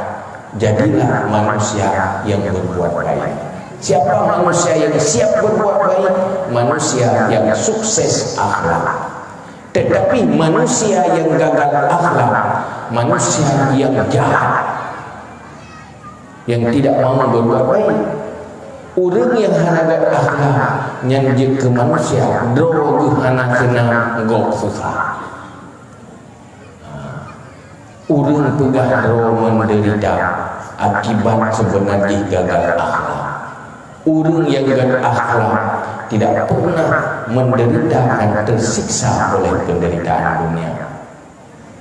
jadilah manusia yang berbuat baik. Siapa manusia yang siap berbuat baik? Manusia yang sukses akhlak. Tetapi manusia yang gagal akhlak, manusia yang jahat, yang tidak mau berbuat baik. Ureueng nyang hana gèt akhlak, nyan jeuet keu manusia, droe geuh hana seunang, gob susah. Ureueng peugah droe menderita akibat seubeunar jih gagal akhlak. Ureueng nyang gèt akhlak tidak pernah menderita dan tersiksa oleh penderitaan dunia.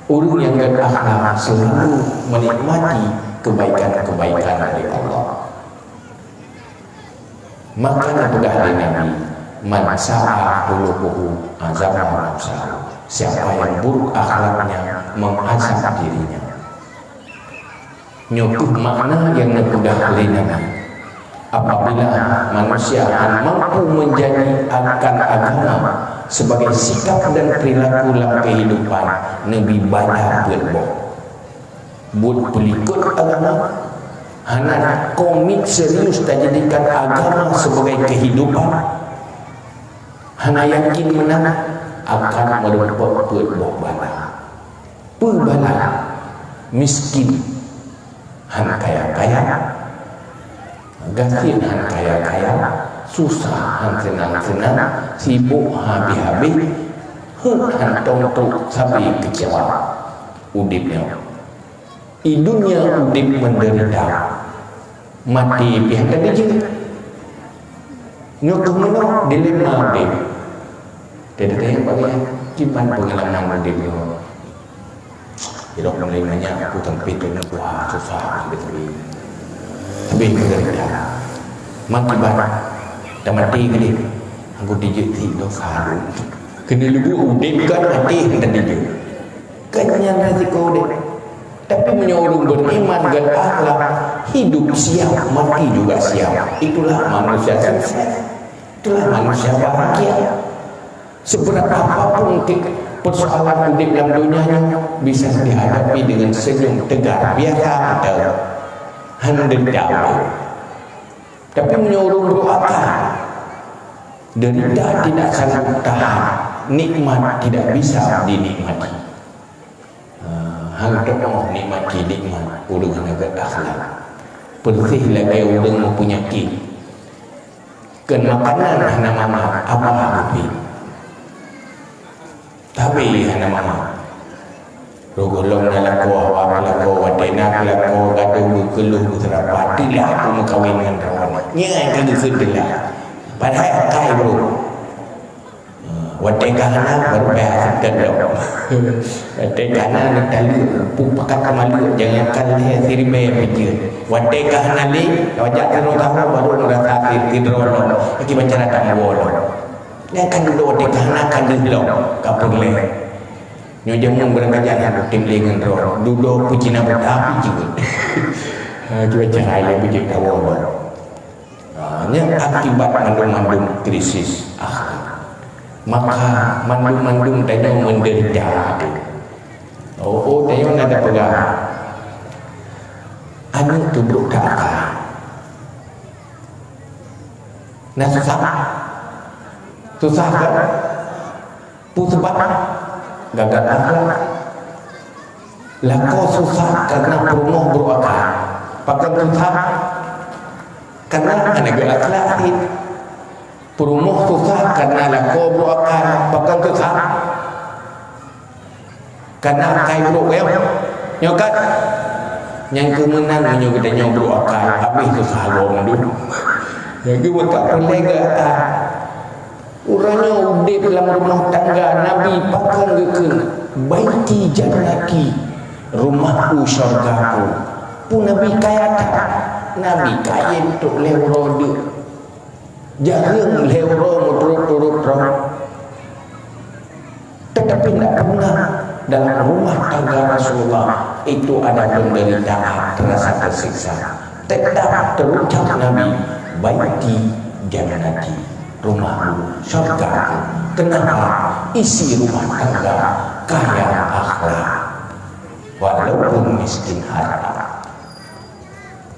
Ureueng nyang gèt akhlak selalu menikmati kebaikan-kebaikan dari Allah. Maka neupeugah lé Nabi, "Man sa'a khuluquhu azama nafsahu." Siapa yang buruk akhlaknya, mengazab dirinya. Nyoe kheueh makna nyang neupeugah lé Nabi. Apabila manusia hana mampu menjadi akan agama sebagai sikap dan perilaku lam kehidupan, neubi bala peuet boh. Buet peulikot agama, hana komit serius tajadikan agama sebagai kehidupan, hana yakin meunan, akan meureumpok peuet boh bala. Peue bala? Miskin, hana kaya-kaya, gasien hana kaya-kaya, susah hana seunang-seunang, sibok habéh-habéh, heuet hana tom trok sabe keucewa udeb nyoe. Di dunia udeb menderita, maté pih hana dijeuet. Nyoe keuh meunoe dilema udeb. Teudeungoe bak nyan, kiban peungalaman udeb nyoe. Ilok mulai nanya aku sampai tu nak buah susah betul. Tapi menderita. Makibat dah mati ke dia? Aku dijeuet si dosa. Kena lugu udeb kan mati hana dijeuet. Kan nyan resiko deh. Tapi meunyoe ureueng beriman dan akhlak, hidup siap, mati juga siap. Itulah manusia sukses. Itulah manusia bahagia. Seberat apapun ke-, persoalan udeb lam donya nyoe bisa dihadapi dengan senyum tegar, biasa mantong. Hana dendam. Tapi meunyoe ureuëng brok akal, derita tidak sanggup tahan, nikmat tidak bisa dinikmati. Hana teumoh nikmati nikmat ureuëng hana gét akhlak. Persis lagée ureuëng meupunyakit. Kon makanan hana mangat, apa habéh. Tapi hana mangat. Roh gohlom na lakoe, awak lakoe, watée na lakoe, gadoh geukeuluh geuseurapa, "Tilah aku meukawen ngon droeneuh." Nyan ka geukheun tilah. Padahai akai brok. Watée ka hana, baru payah seutôt lom. Watée ka hana, ni taleuek, peue pakat ka maleuek, jangankan lhée siribée pijeuen. Watée ka hana lé, wajak sidroe sahoe, baru meurasa si-, sidroe lom. Akibat cara tameuwoe lom. Nyan kan dudoe watée ka hana, ka deuh lom, ka peureulée. Nyoe jameun beurangkajan hana tem lé ngon droe. Dudoe peucina buta pih jeuet. Ha, akibat cara ilée beujeuet tawoe lom. Ha, nyan akibat mandum-mandum krisis akhlak. Maka mandum-mandum tanyoe menderita. Oh, oh, tanyoe na tapeugah. Aneuëk teubrok that akai. Na susah? Susah kan? Peue sabab? Gagal akhlak. Lakoe susah karena peurumoh brok akai. Pakon susah? Karena hana gét akhlak cit. Peurumoh susah karena lakoe brok akai. Pakon susah? Karena akai brok, ya. Nyoe kan? Nyang keu meunan meunyoe geutanyoe brok akai, habéh susah lom dum. Nyang keu meukat peureulée geuh akai. Uroe nyoe udeb lam rumoh tangga, Nabi pakon geukheun, "Baiti jannati, rumahku syurgaku." Peue Nabi kaya that? Nabi kayém trok lhée uroe deuk. Jareueng lhée uroe meuturot-turot droe. Tetapi tidak pernah dalam rumah tangga Rasulullah itu ada penderitaan, terasa tersiksa. Tetap terucap Nabi, "Baiti jannati, rumahku syurgaku." Kenapa? Isi rumah tangga kaya akhlak, walaupun miskin harta.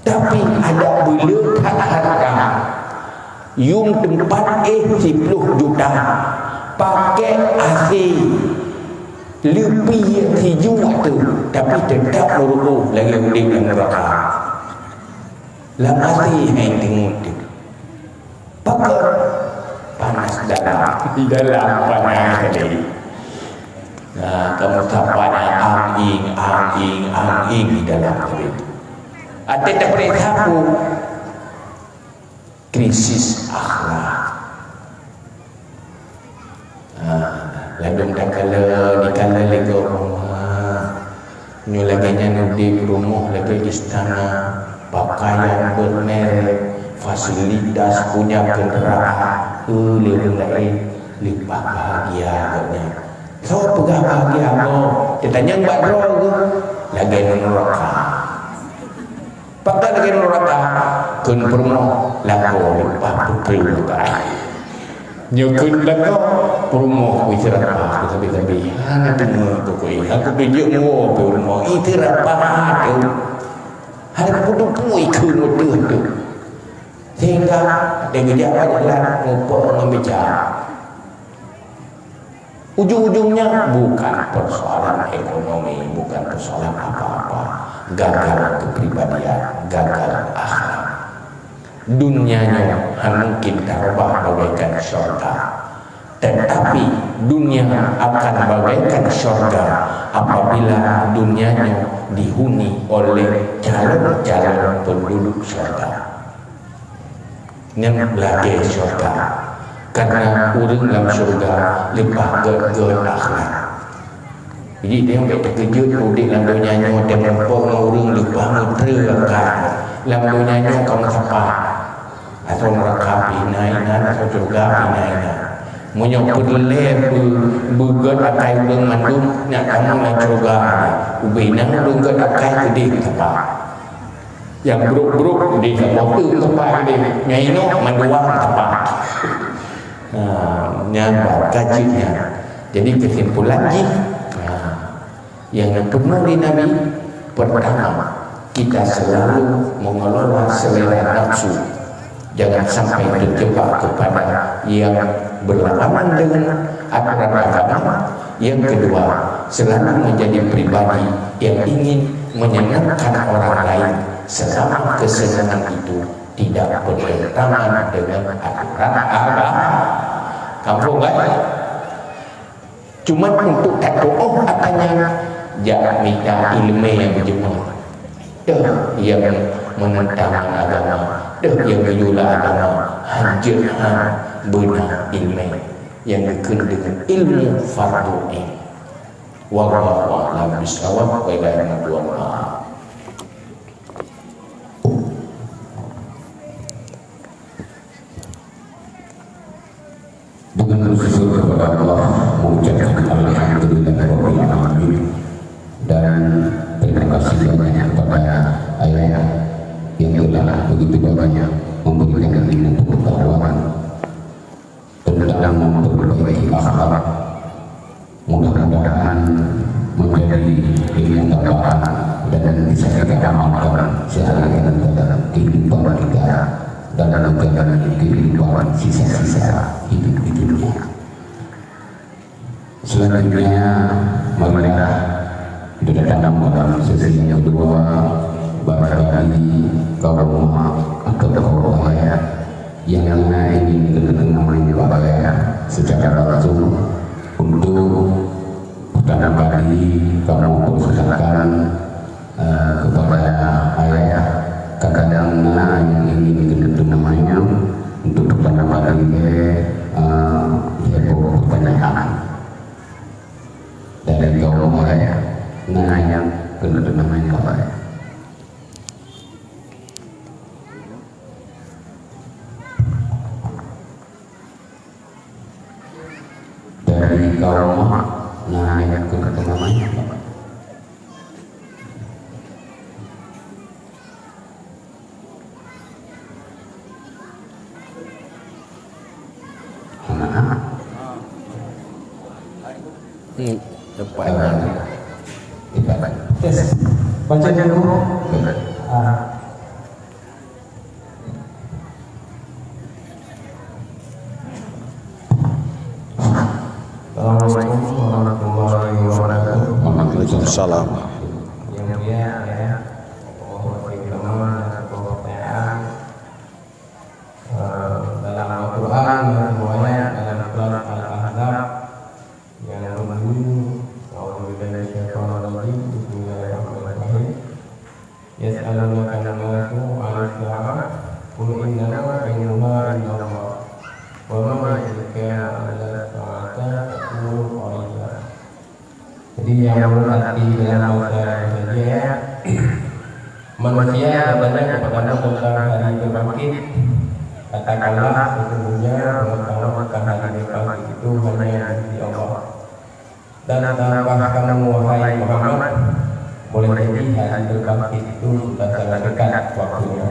Tapi adak beuleukat harta, yum teumpat éh siploh juta, pakai asé leupie sijuek teuh, tapi teutap meuruôh lagée udeb lam nuraka. Lam asé hai teungeut teuh. Pakon? Panas dalam. Di dalam panas tadi. Nah, kamu sapa na ang-ing, ang-ing, ang-ing di dalam tadi. Até tapeuriksa ku krisis akhlak. Ha, ladôm takalon, dikalon lé gob, ha. Nyoe lagée nyan udeb rumoh lagée istana, pakaian bermerek, fasilitas, punya kendaraan, eh, lé ureuëng laén leupah bahagia gobnyan. Soe peugah bahagia gob? Teutanyong bak droe geuh, lagée nuraka. Pakon lagée nuraka? Kheun peurumoh lakoe leupah peutreu leupah. Nyoe kheun lakoe peurumoh pih seurapa sabe-sabe. Hana teungeut pokok jih. Aku pih jeuet muwoe pih peurumoh. Ih, seurapa teuh. Hana peuduek ikheun watée teuh. Sehingga lagée geujak bak jalan muphom ngon bicara. Ujung-ujungnya bukan persoalan ekonomi, bukan persoalan apa-apa. Gagal kepribadian, gagal akhlak. Dunia nyoe hana mungkin tarubah bagaikan syurga. Tetapi dunia akan bagaikan syurga apabila dunia nyoe dihuni oleh calon-calon penduduk syurga. Nyan lagée syurga. Karena ureuëng lam syurga leupah gét-gét akhlak. Jadi, tanyoe bék teukeujot udeb lam donya nyoe, teumeupok ngon ureuëng leupah meutreu akhlak. Lam donya nyoe kamoe sapa. Asoe nuraka pih na inan, asoe syurga pih na inan. Meunyoe peureulée beu-, beugét akai ureuëng mandum, nyak kamoe lam syurga. Ubé inan ureuëng gét akai keudeh sapa. Nyang brok-brok di saboh teuk teumpat deh. Nyang inong mandua teumpat. Nah, nyan bak ka jeuet nyan. Jadi, kesimpulan jih, nah, nyang geupeugah lé Nabi, pertama, kita selalu mengelola selera nafsu. Jangan sampai terjebak kepada yang berlawanan dengan aturan agama. Yang kedua, selalu menjadi pribadi yang ingin menyenangkan orang lain selama kesenangan itu tidak bertentangan dengan aturan agama. Kampung kan? Cuma untuk tatuoh katanya, jak mita ileumèe nyang beujeuet. Deuh nyang menentang agama, deuh nyang meuyue agama, hanjeuet han beuna ileumèe nyang geukheun deungon ilmu fardhu ain. Wallahu a'lam bishawab, wa ilaihi marji'un. Dengan bersyukur kepada Allah, mengucapkan alhamdulillahirabbil alamin, dan terima kasih banyak kepada Ayah yang telah begitu banyak memberikan ilmu pengetahuan tentang memperbaiki akhlak. Mudah-mudahan menjadi ilmu tambahan dan bisa kita amalkan sehari-hari dalam kehidupan kita, dalam menjalani kehidupan sisa-sisa hidup di dunia. Selanjutnya, marilah kita datang dalam sesi yang kedua, barangkali kaum mak atau kaum ayah yang ingin mendengar secara langsung untuk pertama kali kamu persilakan, eh, kepada ayah. Kadang-kadang na nyang ingin geutanyong untuk pertama kali, eh, heboh pertanyaan dari kaum ayah. Na nyang keuneuk geutanyong ayah. Dari kaum mak, na nyang keuneuk geutanyong. Hana. Hmm, dapat. Tes. Baca dulu. Ah. Assalamualaikum warahmatullahi wabarakatuh. Waalaikumsalam. Yang mulia, ya, Allah memberi firman dan sebuah pertanyaan, eh, dalam Al-Quran dan sebuah ayat dalam surat Al-Ahzab yang berbunyi, "A'udzubillahi minasyaitonirrajim. Bismillahirrahmanirrahim." Yas'alunaka an-nasu 'anis sa'ah, qul innama 'ilmuha 'indallah, wa ma yudrika la'alla as-sa'ata takunu qariba. Jadi, yang menurut arti dalam bahasa Indonesia, manusia bertanya kepadamu tentang hari berbangkit. Katakanlah, sesungguhnya pengetahuan tentang hari berbangkit itu hanya di sisi Allah. Dan tahukah kamu, wahai Muhammad, boleh jadi hari berbangkit itu sudah sangat dekat waktunya.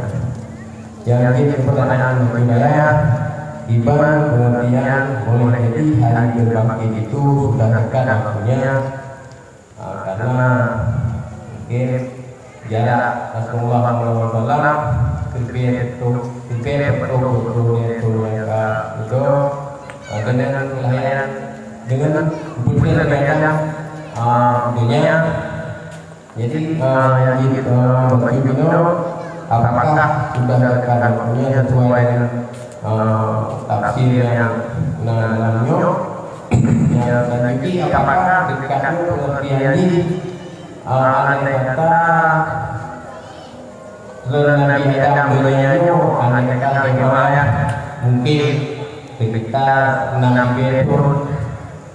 Yang jadi pertanyaan mungkin, di mana pengertian boleh jadi hari berbangkit itu sudah dekat waktunya? Ah, karena mungkin jarak Rasulullah sallallahu alaihi wasallam, sampai betul, sampai betul-betul dia turun ke itu, ah, dengan layan, dengan betul-betul, ah, dunia. Jadi, ah, yang kita, ah, bagi kita, apakah sudah dekat waktunya sesuai dengan, ah, tafsir yang na dalam nyoe? Ya, dan jadi apakah dekat nyoe pengertian jih, ah, andai kata lôn Nabi Adam donya nyoe, andai kata lôn ayah, mungkin sekitar enam puluh tahun,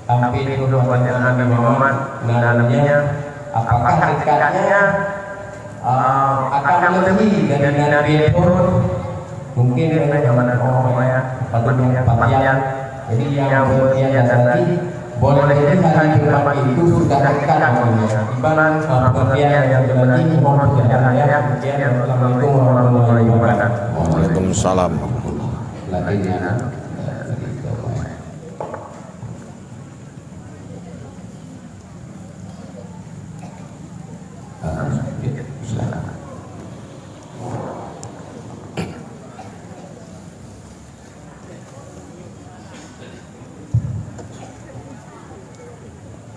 sampai dua puluh tahun Nabi Muhammad, na dalamnya, apakah dekatnya, ah, akan melebihi dari Nabi Adam? Mungkin dengan zaman Allah, ya, pada kepastian. Jadi, yang pengertian tadi, boleh jadi hari kiamat itu sudah dekat waktunya. Ibarat, ah, pengertian yang tadi, mohon perhatian, ya. Demikian, assalamualaikum warahmatullahi wabarakatuh. Waalaikumsalam. Lagi, ya.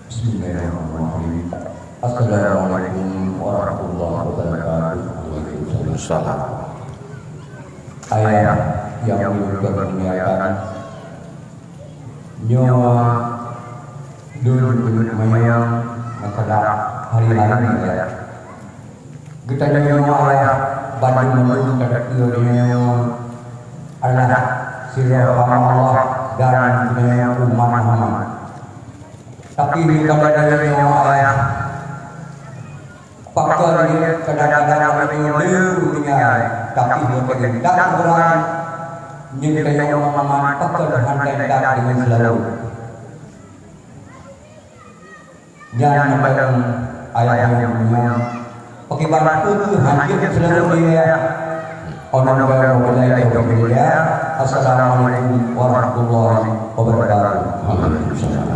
Bismillahirrahmanirrahim. Assalamualaikum warahmatullahi wabarakatuh. Waalaikumsalam. Ayah yang ulôn muliakan, nyoe lôn keuneuk manyang masalah hari-hari nyoe. Geutanyoe nyoe ayah, banmandum geutanyoe nyoe adalah sidroe hamba Allah dan geutanyoe umat Muhammad. Tapi geutanyoe nyoe ayah, pakon jih kadang-kadang geutanyoe le meuninggai, tapi geutanyoe ureuëng nyoe geutanyoe umat Muhammad pakon hana intat deungon seulalu. Nyan meunan ayah nyang meunyoe, pakriban peue keuh hanjeuet seuleusoe dia. Assalamualaikum warahmatullahi wabarakatuh. Waalaikumsalam.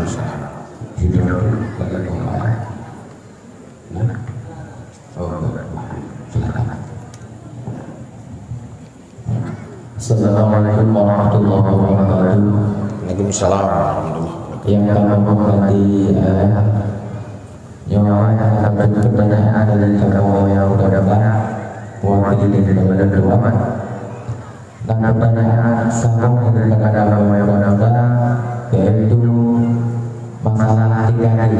Assalamualaikum warahmatullahi wabarakatuh. Waalaikumsalam warahmatullahi wabarakatuh. Yang kami hormati, eh, nyoe ada pertanyaan dari kamu yang udah datang, mewakili dari Badan Doa. Dan pertanyaan sambung daripada kamu yang udah datang, yaitu masalah tiga D.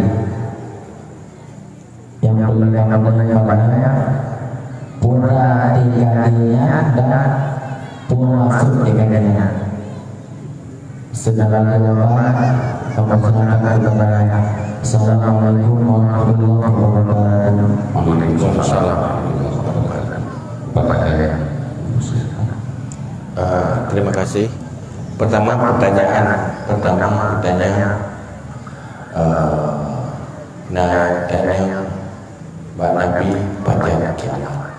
Yang perlu kamu tanya, pura tiga D-nya dan pura masuk tiga D-nya. Segala jawaban kamu serahkan kepada ayah. Assalamualaikum warahmatullahi wabarakatuh. Waalaikumsalam warahmatullahi wabarakatuh. Bapak Yahya. Eh, terima kasih. Pertama pertanyaan, pertama pertanyaan, eh, na tanya bak Nabi pajan kiamat.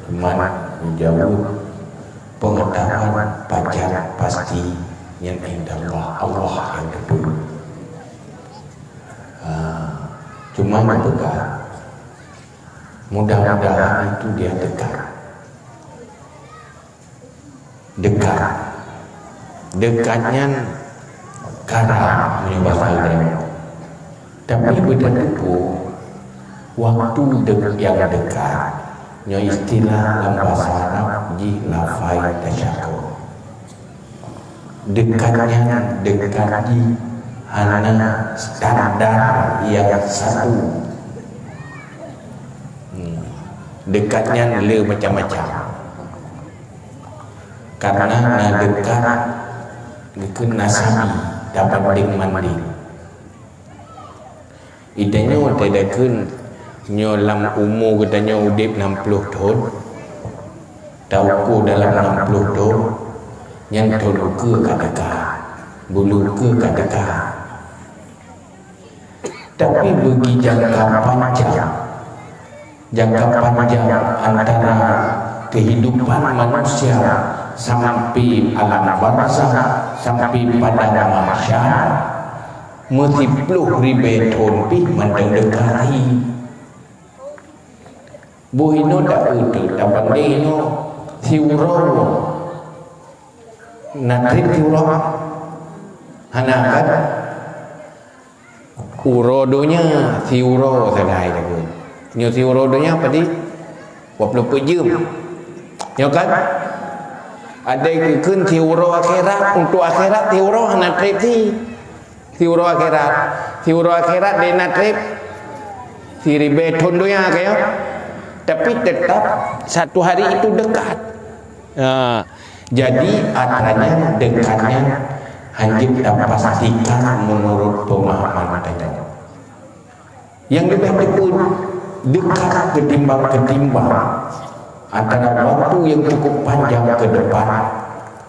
Cuman jaweueb peungeutahuan pajan pasti nyan indallah, Allah nyang teupeue. Ah, cuman peugah, mudah-mudahan itu dia dekat. Dekat. Dekat nyan karab meunyoe basa ulèe. Tapi beutateupeue, waktu de-, nyang dekat, nyoe istilah lam basa Arab jih lafai tasyakkur. Dekat nyan dekat jih hana standar nyang satu. Hmm. Dekat nyan le macam-macam. Karena na dekat geukheun na sami, tabandeng mandeng. Geutanyoe tadakheun nyoe lam umu geutanyoe udeb nam ploh thon, tauku dalam nam ploh thon, nyan thon ukeue ka dekat, buleuen ukeue ka dekat. Tapi bagi jangka panjang, jangka panjang antara kehidupan manusia sampai alam barzakh, sampai padang mahsyar, meusiploh ribèe thon pih mantong dekat. Boh inoe dak euteuk, tabandeng inoe siuroe. Na trép siuroe? Hana kan? Uroe donya siuroe sagai takheun. Nyoe siuroe donya padum? Dua puluh empat jeuem. Nyoe kan? Ada geukheun siuroe akhirat, untuk akhirat siuroe hana trép si. Siuroe akhirat. Siuroe akhirat deh na trép siribèe thon donya kayèe. Tapi tetap satu hari itu dekat. Ha, jadi atra nyan dekat nyan hanjeuet tapastikan menurut pemahaman tanyoe. Nyang leubeh teupeue dekat ketimbang, ketimbang antara waktu yang cukup panjang ke depan,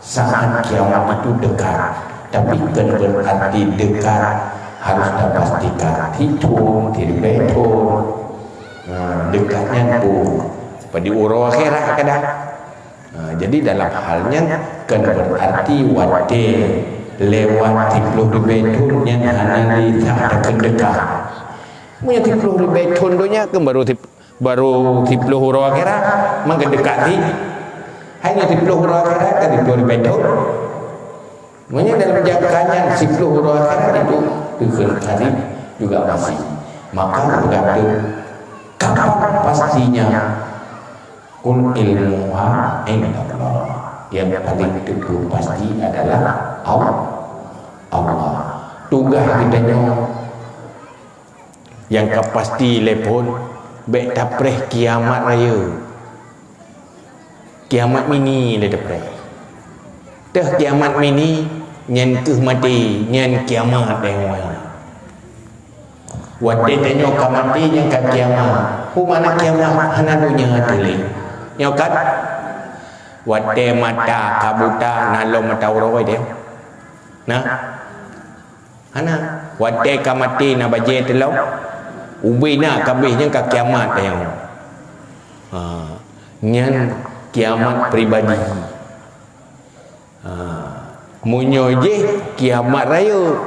saat kiamat itu dekat. Tapi bukan berarti dekat harus tapastikan hitung, tiribèe thon. Nah, dekat nyan pun pada uroe akhirat kadang. Ha, jadi dalam hal nyan kan berarti watèe lewat siploh ribèe thon nyan hana lé that takheun dekat. Meunyoe siploh ribèe thon donya kan baru sip-, baru siploh uroe akhirat, maka dekat si. Hai nyoe siploh uroe akhirat kan siploh ribèe thon. Meunyoe dalam jangka nyan siploh uroe akhirat itu, Kheun karib juga masih. Maka bergantung kapan pastinya. Qul ilmuha indallah. Yang paling tentu pasti adalah Allah. Allah. Tugas kita nyoe yang ka pasti lé phon, bèk tapreh kiamat raya. Kiamat mini lé tapreh. Teuh kiamat mini, nyan keuh maté, nyan kiamat deh. Watèe tanyoe ka maté, nyan ka kiamat. Peue makna kiamat? Hana donya teuh lé. Nyoe kan? Watèe mata ka buta, na lom mata uroe deh. Nah. Hana. Watèe ka maté na bajèe teulom, ubé na ka abéh, nyan ka kiamat tanyoe. Ha, nyan kiamat pribadi. Ha, meunyoe jih kiamat raya,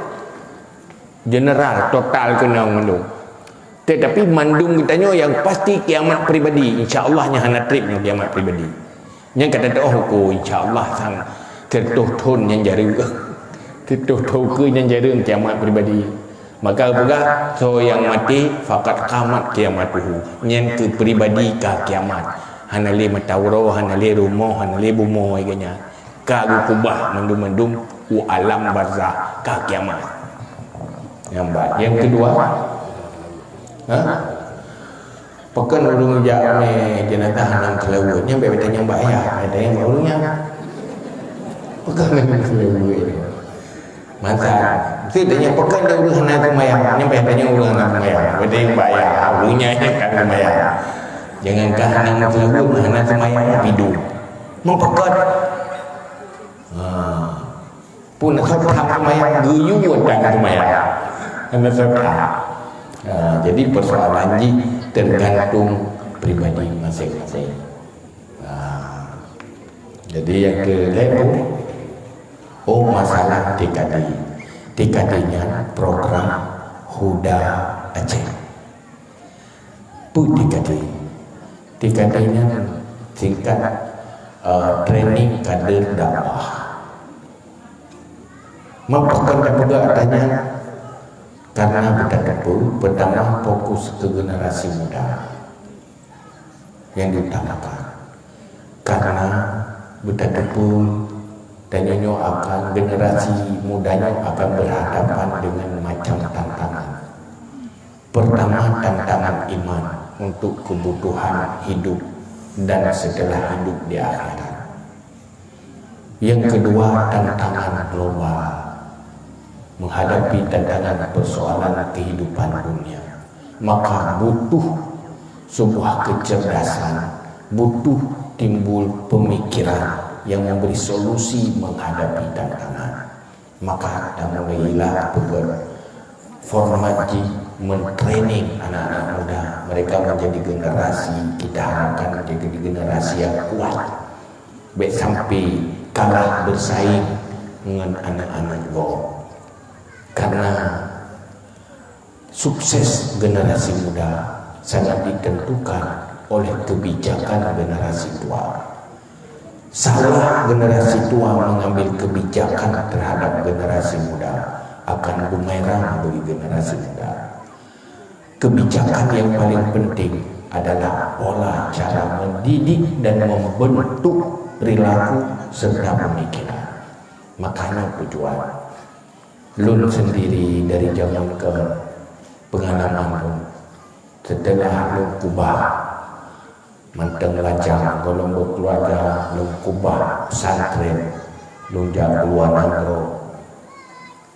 general, total keunong mandum. Tetapi mandum geutanyoe nyang pasti kiamat pribadi, insya Allah nyan hana trép nyoe kiamat pribadi. Nyang ka tatu'oh uku, insya Allah sang siratoh thon nyan jareueng. Siratoh thon keu nyan jareueng kiamat pribadi. Maka peugah, soe nyang maté, faqad qamat qiyamatuhu. Nyan keu pribadi ka kiamat. Hana lé mata uroe, hana lé rumoh, hana lé bumoe geuh nyan. Ka geukubah mandum-mandum u alam barzakh ka kiamat. Nyang ba-, nyang keudua, ha? Pakon ureueng jak mé jeunazah hana meuseulaweuet? Nyan bèk tanyong bak ayah, bèk tanyong bak ureueng nyan. Pakon hana meuseulaweuet? Masa, mesti tanyong pakon ureueng hana seumayang, nyan bèk tanyong ureueng hana seumayang, bèk tanyong bak ayah, ureueng nyan nyang ka seumayang. Jangankan hana meuseulaweuet, hana seumayang, bidong. Meupakon. Ha. Pun seumayang geuyue watèe seumayang. Karena seumayang. Ha, jadi persoalan jih tergantung pribadi masing-masing. Ha. Jadi yang ke level, oh, masalah T K D. T K D nyan program Huda Aceh. Peue T K D? T K D nyan singkat, eh, training kader dakwah. Meupakon tapeugah ata nyan? Karena beutateupeue, pertama fokus ke generasi muda yang diutamakan. Karena beutateupeue, tanyoe nyoe akan, generasi muda nyoe akan berhadapan dengan macam tantangan. Pertama, tantangan iman untuk kebutuhan hidup dan setelah hidup di akhirat. Yang kedua, tantangan global. Menghadapi tantangan persoalan kehidupan dunia, maka butuh sebuah kecerdasan, butuh timbul pemikiran yang memberi solusi menghadapi tantangan. Maka tamulailah peugöt format jih mentraining anak-anak muda, mereka menjadi generasi, kita harapkan menjadi generasi yang kuat. Bèk sampai kalah bersaing ngon anak-anak gob. Karena sukses generasi muda sangat ditentukan oleh kebijakan generasi tua. Salah generasi tua mengambil kebijakan terhadap generasi muda akan bumerang bagi generasi muda. Kebijakan yang paling penting adalah pola cara mendidik dan membentuk perilaku serta pemikiran. Makanya tujuan. Lôn sendiri dari zaman ke pengalaman lôn, setelah lôn kubah mantong lacang, goh lôn beukeuluarga lôn kubah pesantren, lôn jak keuluwa nanggroe,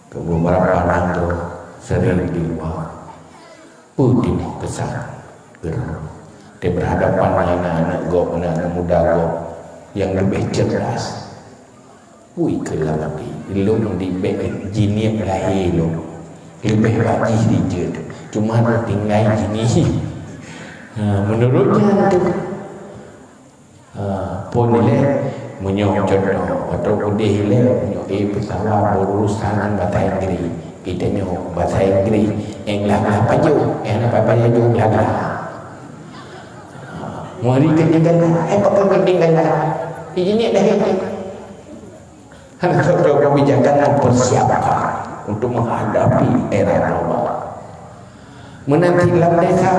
ke beberapa nanggroe, sering di luar. Peue timoh keusan geutanyoe teuh berhadapan ngon aneuk-aneuk gob, aneuk-aneuk muda gob nyang leubeh cerdas? Ui, keu lagèe lôn dibèk jiniek lahé lôn, leubeh bak jih dijeuet, cuma lôn tinggai jiniek. Ha, meunurot nyan tu. Ha, phôn ilèe, meunyoe contoh, atau udeh ilèe, meunyoe, eh, pesawat berurusan ngon bahasa Inggris, geutanyoe bahasa Inggris, eh, glah-glah pajoh, eh, hana pajoh, glah-glah. Ha, meuri keu glah-glah, eh, pakon keu glah-glah. Ijinyeuk dah itu. Hana contoh kebijakan mempersiapkan. untuk menghadapi era global. Meunan cit lam desa,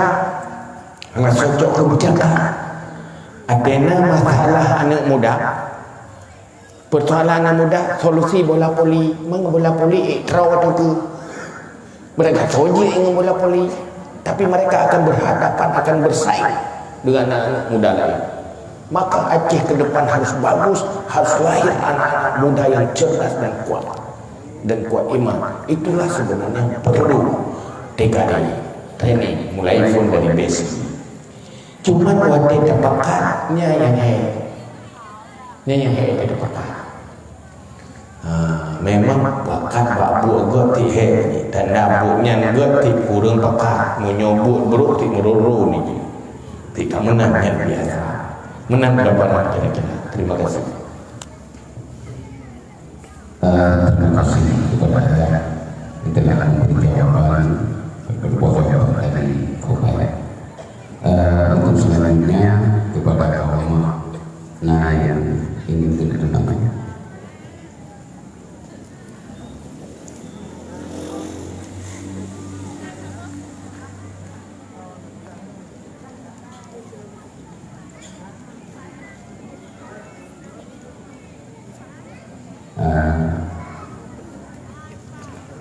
hana cocok kebijakan. Ada na masalah anak muda, persoalan anak muda, solusi bola voli, meng bola voli, eh, trau tu tu. Mereka soji dengan bola voli, tapi mereka akan berhadapan, akan bersaing dengan anak-anak muda lain. Maka Aceh ke depan harus bagus, harus lahir anak-anak muda yang cerdas dan kuat, dan kuat iman. Itulah sebenarnya perlu T K D, training, mulai pun dari basic. Cuman watèe tapakat, nyan nyang hai. Nyan nyang hai tapakat. Ha, memang pakat bak buet gét cit hai. Tanda buet nyan gét cit ureueng pakat. Meunyoe buet brôk cit meurôh-rôh nyan. Cit ka meunan nyan biasa. Meunan gambaran kira-kira. Terima kasih. Eh, terima kasih kepada yang telah memberi jawaban kepada jawaban tadi, Kopai. Eh, untuk selanjutnya kepada Oma, nah, yang ingin kita namanya. Ah,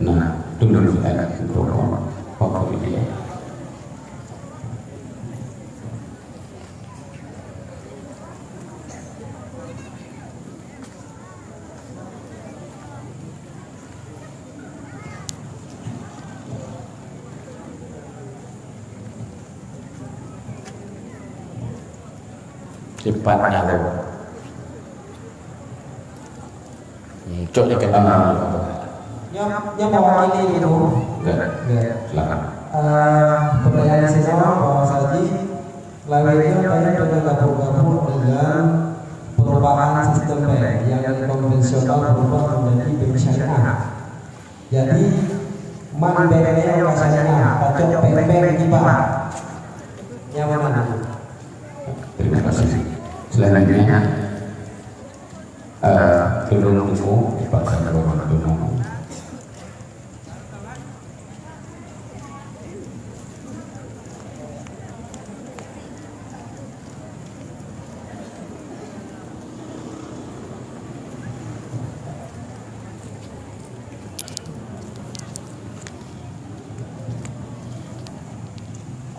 nah, tunggu dulu, eh, mikrofon. Fokus dia. Cepat nyaru. Hmm, cok ni kena. Nyoe, nyoe mewakili itu. Enggak. Enggak. Silakan. Eh, pertanyaan saya, Pak Haji, lawetnya tadi dengan gabung-gabung dengan perubahan sistem bank yang dari konvensional berubah menjadi bank syariah. Jadi, man bank nyoe ka syariah, pacok bank-bank riba. Nyang mana? Terima kasih. Selanjutnya, eh, tolong tunggu di pasar dua puluh enam.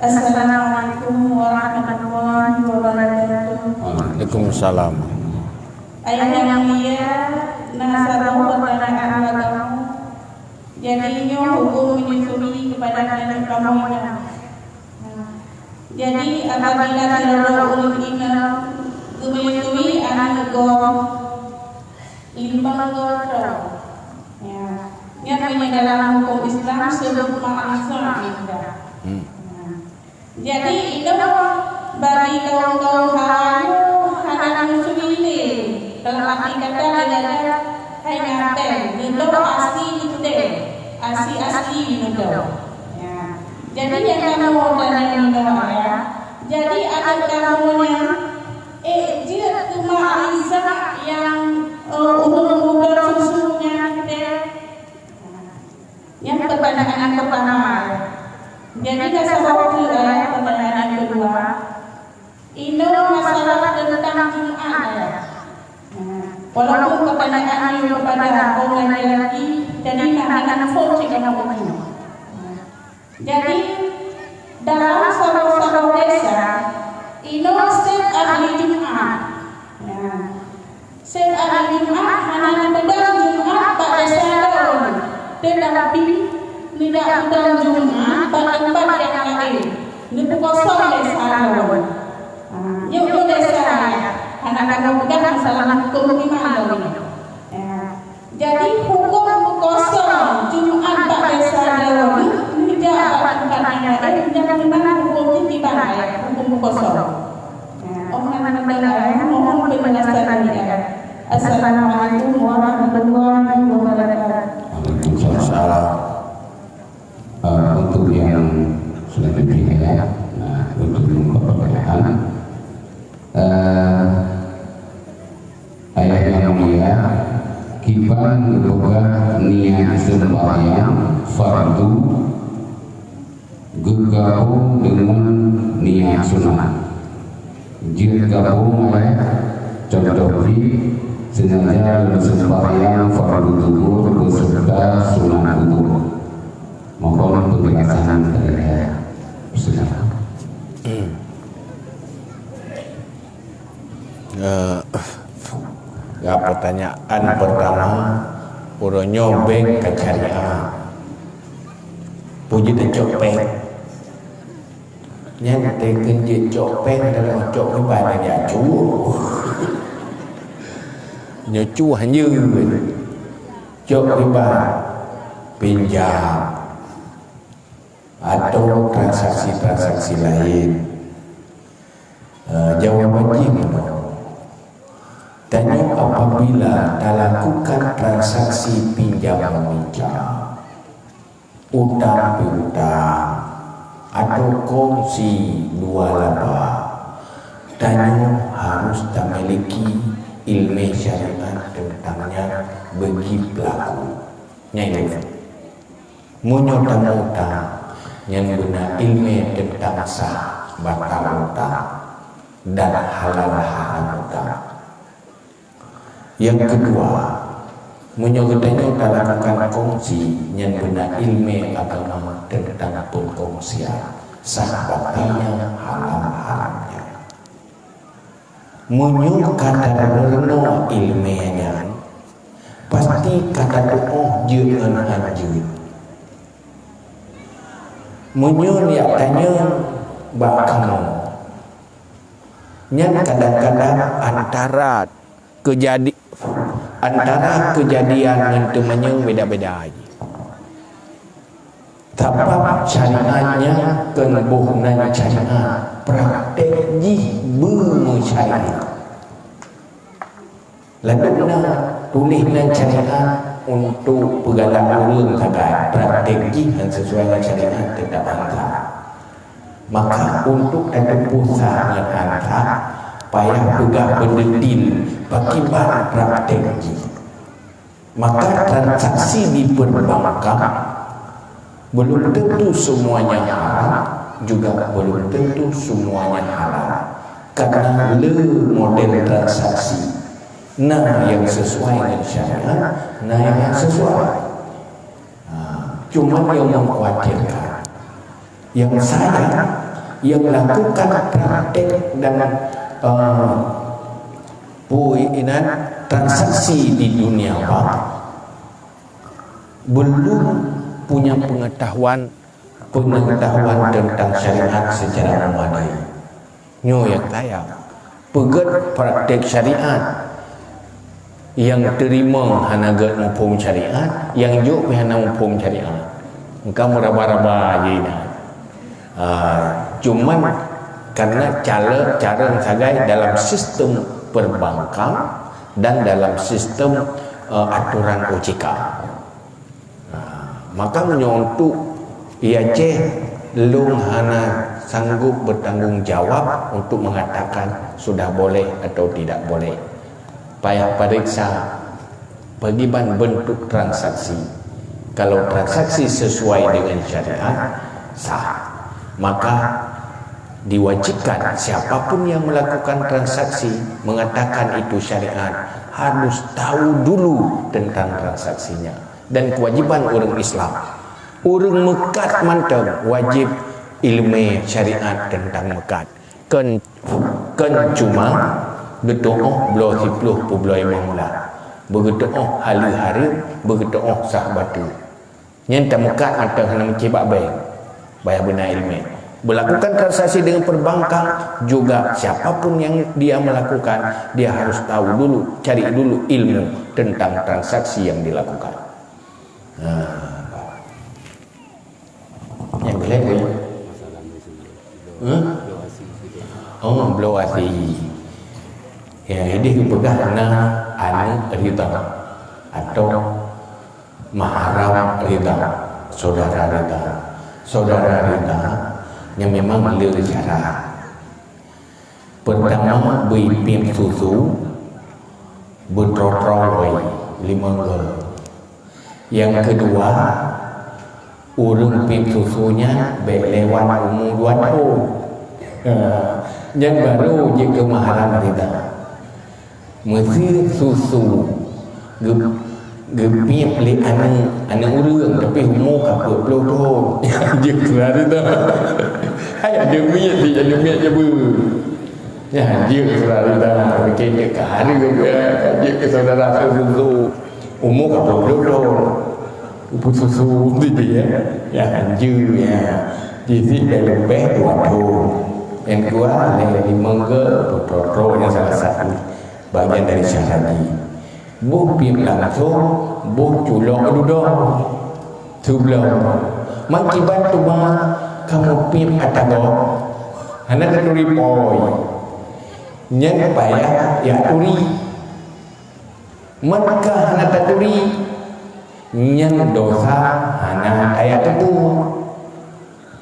Assalamualaikum warahmatullahi wabarakatuh. Waalaikumsalam. Ayah yang mulia, na saboh pertanyaan bak kamoe. Jadi, nyoe huköm menyusui keupada aneuk kamoe nyan. Jadi, apabila sidroe ureueng inong geumeusui aneuk gob limong goe droe, ya, nyan meunyoe dalam huköm Islam seubut ma'rifah. Hmm. Jadi, inoe bagi kaum-kaum hawa nyoe hana meusui lé. Dalam arti kata, geugaga hai nyan teuh, neudoe asi teuh, asi asli neudoe. Ya. Jadi, nyang kamoe tanyong inoe, ya. Jadi, aneuk kamoe nyan, eh, jeuet keu mak Aisyah nyang, eh, ureueng muda susu nyan teuh. Nyan pertanyaan nyang pertama, ya. Jadi, ka saboh teuk, ya, pertanyaan nyang kedua. Inoe masalah teuntang Jumat, ya. Walaupun pertanyaan nyoe kepada orang laki-laki, jadi hana phon cit kamoe. Jadi, dalam saboh-saboh desa, inoe sép ahli Jumat. Ya. Sép ahli Jumat hana neupeudong Jumat bak desa droe, teutapi neujak peudong Jumat bak teumpat nyang laén, neupeukosong desa droe. Ha, nyoe desa, hana kamoe peugah masalah huköm iman droe. Ya. Jadi, huköm peukosong Jumat bak desa droe neujak bak teumpat nyang laén, nyan meunan huköm jih kiban ayat, huköm peukosong. Nah, oh, hana meunan ayat, mohon penjelasan dari ayat. Assalamualaikum warahmatullahi wabarakatuh. Waalaikumsalam. Eh, untuk yang selanjutnya, ya, nah, untuk membuka pertanyaan, eh, Ayah yang mulia, kiban Geupeugah niat seumbahyang fardu geugabong deungon niat sunat. Jeuet gabong lé, contoh jih, seungaja lôn seumbahyang fardu zuhur beuseureuta sunat zuhur. Mohon penjelasan dari saya. Silakan. Eh, ya, pertanyaan pertama, uroe nyoe bank ka syariah. Peue jeuet tacok péng? Nyan teukeun jeuet cok péng dalam cok riba dan ya cuh. Nyoe cuh hanjeut. Cok riba, pinjam, atau transaksi-transaksi lain. Eh, jawaban jih nyoe. Tanyoe apabila talakukan transaksi pinjam meminjam, utang piutang, atau kongsi dua laba, tanyoe harus tamiliki ilmu syariat tentang nyan bagi pelaku. Nyan ilmu. Meunyoe tameutang, nyan beuna ilmu teuntang sah batal utang dan halal haram utang. Nyang keudua, meunyoe geutanyoe talakukan kongsi, nyan beuna ilmu agama teuntang peukongsian, sah batalnya, haram haramnya. Meunyoe ka tadeungoe ilmu nyan, pasti ka tatuoh jeuet ngon hanjeuet. Meunyoe jak tanyong bak kamoe, nyan kadang-kadang antara keujadi-, antara keujadian ngon teumanyong beda-beda jih. Sabab syariat nyan kon boh nan syariat, praktek jih beumeusyariat. Ladôm na tuléh nan syariat untuk peugalak ureuëng sagai, praktek jih hana sesuai ngon syariat, teutap hana sah. Maka untuk tateupeue sah ngon hana sah, payah peugah beudeutin pakriban praktek jih. Maka transaksi di perbankan belum tentu semuanya haram, juga belum tentu semuanya halal. Karena le model transaksi, na nyang sesuai dengan syariat, na nyang hana sesuai. Ha, cuma nyang mengkhawatirkan, nyang saya, nyang lakukan praktek dan, eh, pui inan transaksi di dunia bank, belum punya pengetahuan, pengetahuan tentang syariat secara memadai. Nyoe nyang saya peugét praktek syariat. Nyang teurimong hana gét muphom syariat, nyang jok pih hana muphom syariat. Engka meuraba-raba jih nyan. Ah, cuman karena cara, cara sagai dalam sistem perbankan dan dalam sistem, eh, aturan O J K. Nah, maka meunyoe untuk I Aceh, lôn hana sanggup bertanggung jawab untuk mengatakan sudah boleh atau tidak boleh. Payah periksa pakriban bentuk transaksi. Kalau transaksi sesuai dengan syariat, sah. Maka diwajibkan siapapun yang melakukan transaksi mengatakan itu syariat harus tahu dulu tentang transaksinya. Dan kewajiban ureuëng Islam, ureuëng meukat mantong wajib ilmu syariat tentang meukat. Kon, kon cuma geutuoh bloe siploh peubloe limong bulan, beugeutuoh haleue hareuem, beugeutuoh sah bateue. Nyan tameukat mantong hana meucit bak bank. Payah beuna ilmu. Melakukan transaksi dengan perbankan juga, siapapun yang dia melakukan, dia harus tahu dulu, cari dulu ilmu tentang transaksi yang dilakukan. Ha. Nyang keu lhèe peue? Huh? Oh, bloe asèe. Ya, jadi geupeugah na aneuk ridha atau mahram ridha, saudara ridha. Saudara ridha nyan memang le cara. Pertama, beuipiep susu, beutroe-troe woe. limong goe. Nyang keudua, ureuëng piep susu nyan bék lewat umu dua thon. Ha, nyan baru jeuet keu mahram rida. Meusé susu geu-, geupiep lé aneuk, aneuk ureuëng, tapi umu ka peuet ploh thon. Jeuet keu rida. Hai aneuk miet, aneuk miet jabeue. Nyan jeuet keu rida, mungken jeuet keu hareuem, jeuet keu saudara seureuloh. Umu ka peuet ploh thon. Peususu tadi, ya. Nyan jeuet, ya. Jih sit leubeh dua thon. Nyang dua, lé limong goe, peutrok-trok nyang salah satu bagian dari syahadi. Boh piep langsong, boh culok dudoe. Seubloe. Meukiban teuma kamoe piep ata gob, hana taturi pôi. Nyan payah jak turi. Meuka hana taturi, nyan dosa hana tajak teupeue.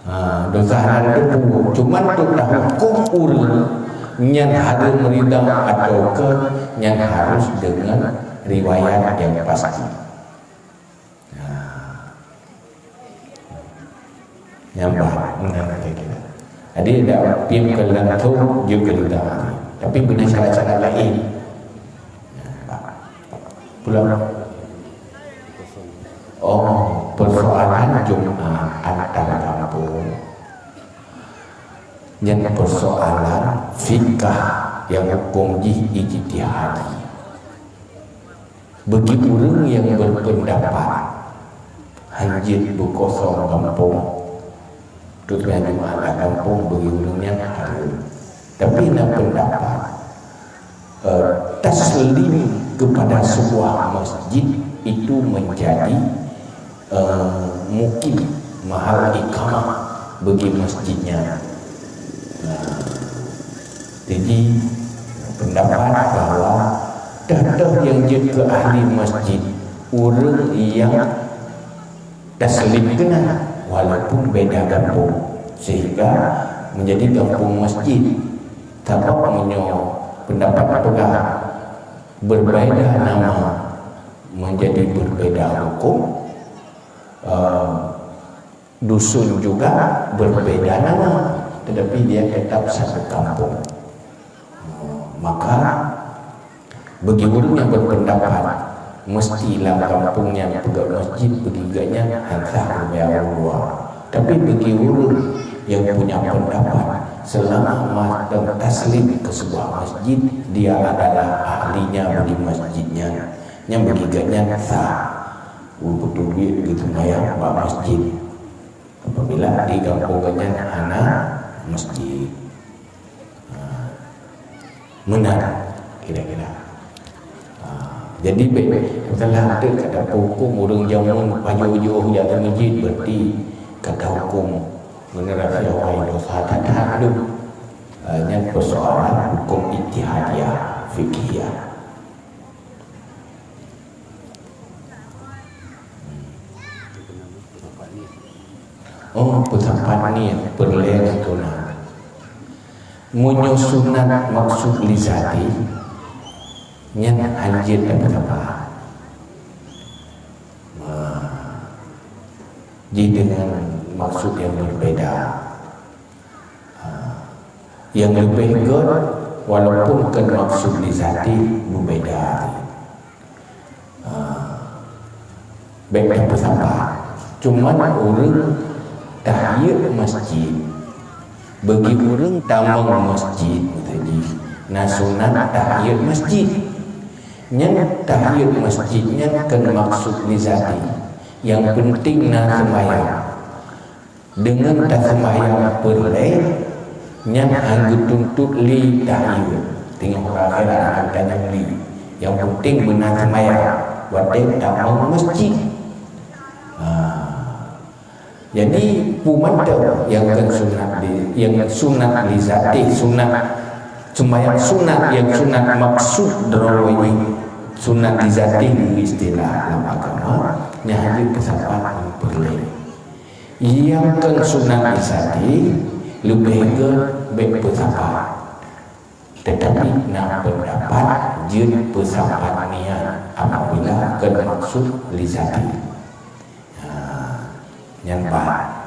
Ha, dosa hana tateupeue. Cuman untuk tahuköm ureuëng nyan hareuem rida atawa kon, nyan harus deungon riwayat nyang pasti. Nah, nyang bah meunan kira-kira. Jadi, dak piep keu langsong jeuet keu rida. Tapi beuna syarat-syarat laén. Nah, pulang. Oh, persoalan Jumat antar kampung. Nyan persoalan fikah nyang huköm jih ijtihadi. Bagi ureuëng nyang berpendapat hanjeuet beukosong gampông, teutama Jumat lam gampông, bagi ureuëng nyan hareuem. Tapi na pendapat, eh, taslim kepada sebuah masjid itu menjadi, eh, mukim, mahal iqamah bagi masjid nyan. Nah, jadi, pendapat bahwa toh-toh nyang jeuet keu ahli masjid, ureuëng nyang taslim keunan, walaupun beda gampông, sehingga menjadi gampông masjid. Sabab meunyoe pendapat peugah berbeda nama, menjadi berbeda hukum, eh, dusun juga berbeda nama, tetapi dia tetap satu kampung. Maka, bagi ureuëng nyang berpendapat mesti lam kampung nyan peugöt masjid, bagi geuh nyan han sah geubri ureuëng luwa. Tapi bagi ureuëng nyang punya pendapat, selama mantong taslim keu sebuah masjid, dia adalah ahlinya bagi masjid nyan. Nyan bagi geuh nyan sah. Beutôi duek geuseumayang bak masjid. Apabila di gampông geuh nyan hana masjid. Ha, meunan kira-kira. Ha, jadi bék, bék, setelah tu kata hukum ureuëng jameun pajoh-joh jak keu masjid, berarti kata hukum generasi awai dosa that-that tu. Ha, nyan persoalan hukum ijtihadiyah, fikihiyah. Oh, peusapat niet peureulée geutunang. Meunyoe sunat maksud li zati, nyan hanjeuet tapeusapat. Nah, jih deungon maksud nyang berbeda. Ha, nyang leubeh gét, walaupun kon maksud li zati beubeda. Ha, bék tapeusapat. Cuman ureuëng tahiet masjid, bagi ureuëng tamong masjid tadi, na sunat tahiet masjid. Nyan tahiet masjid nyan kon maksud li zati. Nyang penting na seumayang. Deungon taseumayang peureulée, nyan han geutuntot lé tahiet. Teungoh akhirat han tanyong lé. Nyang penting meunan seumayang, watée tamong masjid. Ha. Jadi, peue mantong nyang kon sunat di, nyang sunat li zati, sunat seumayang sunat, nyang sunat maksud droe nyoe, sunat li zati istilah lam agama, nyan hana peusapat peureulée. Nyang kon sunat li zati, leubeh gét bék peusapat. Teutapi na peundapat jeuet peusapat niat apabila kon maksud li zati. Ha, nyan ban.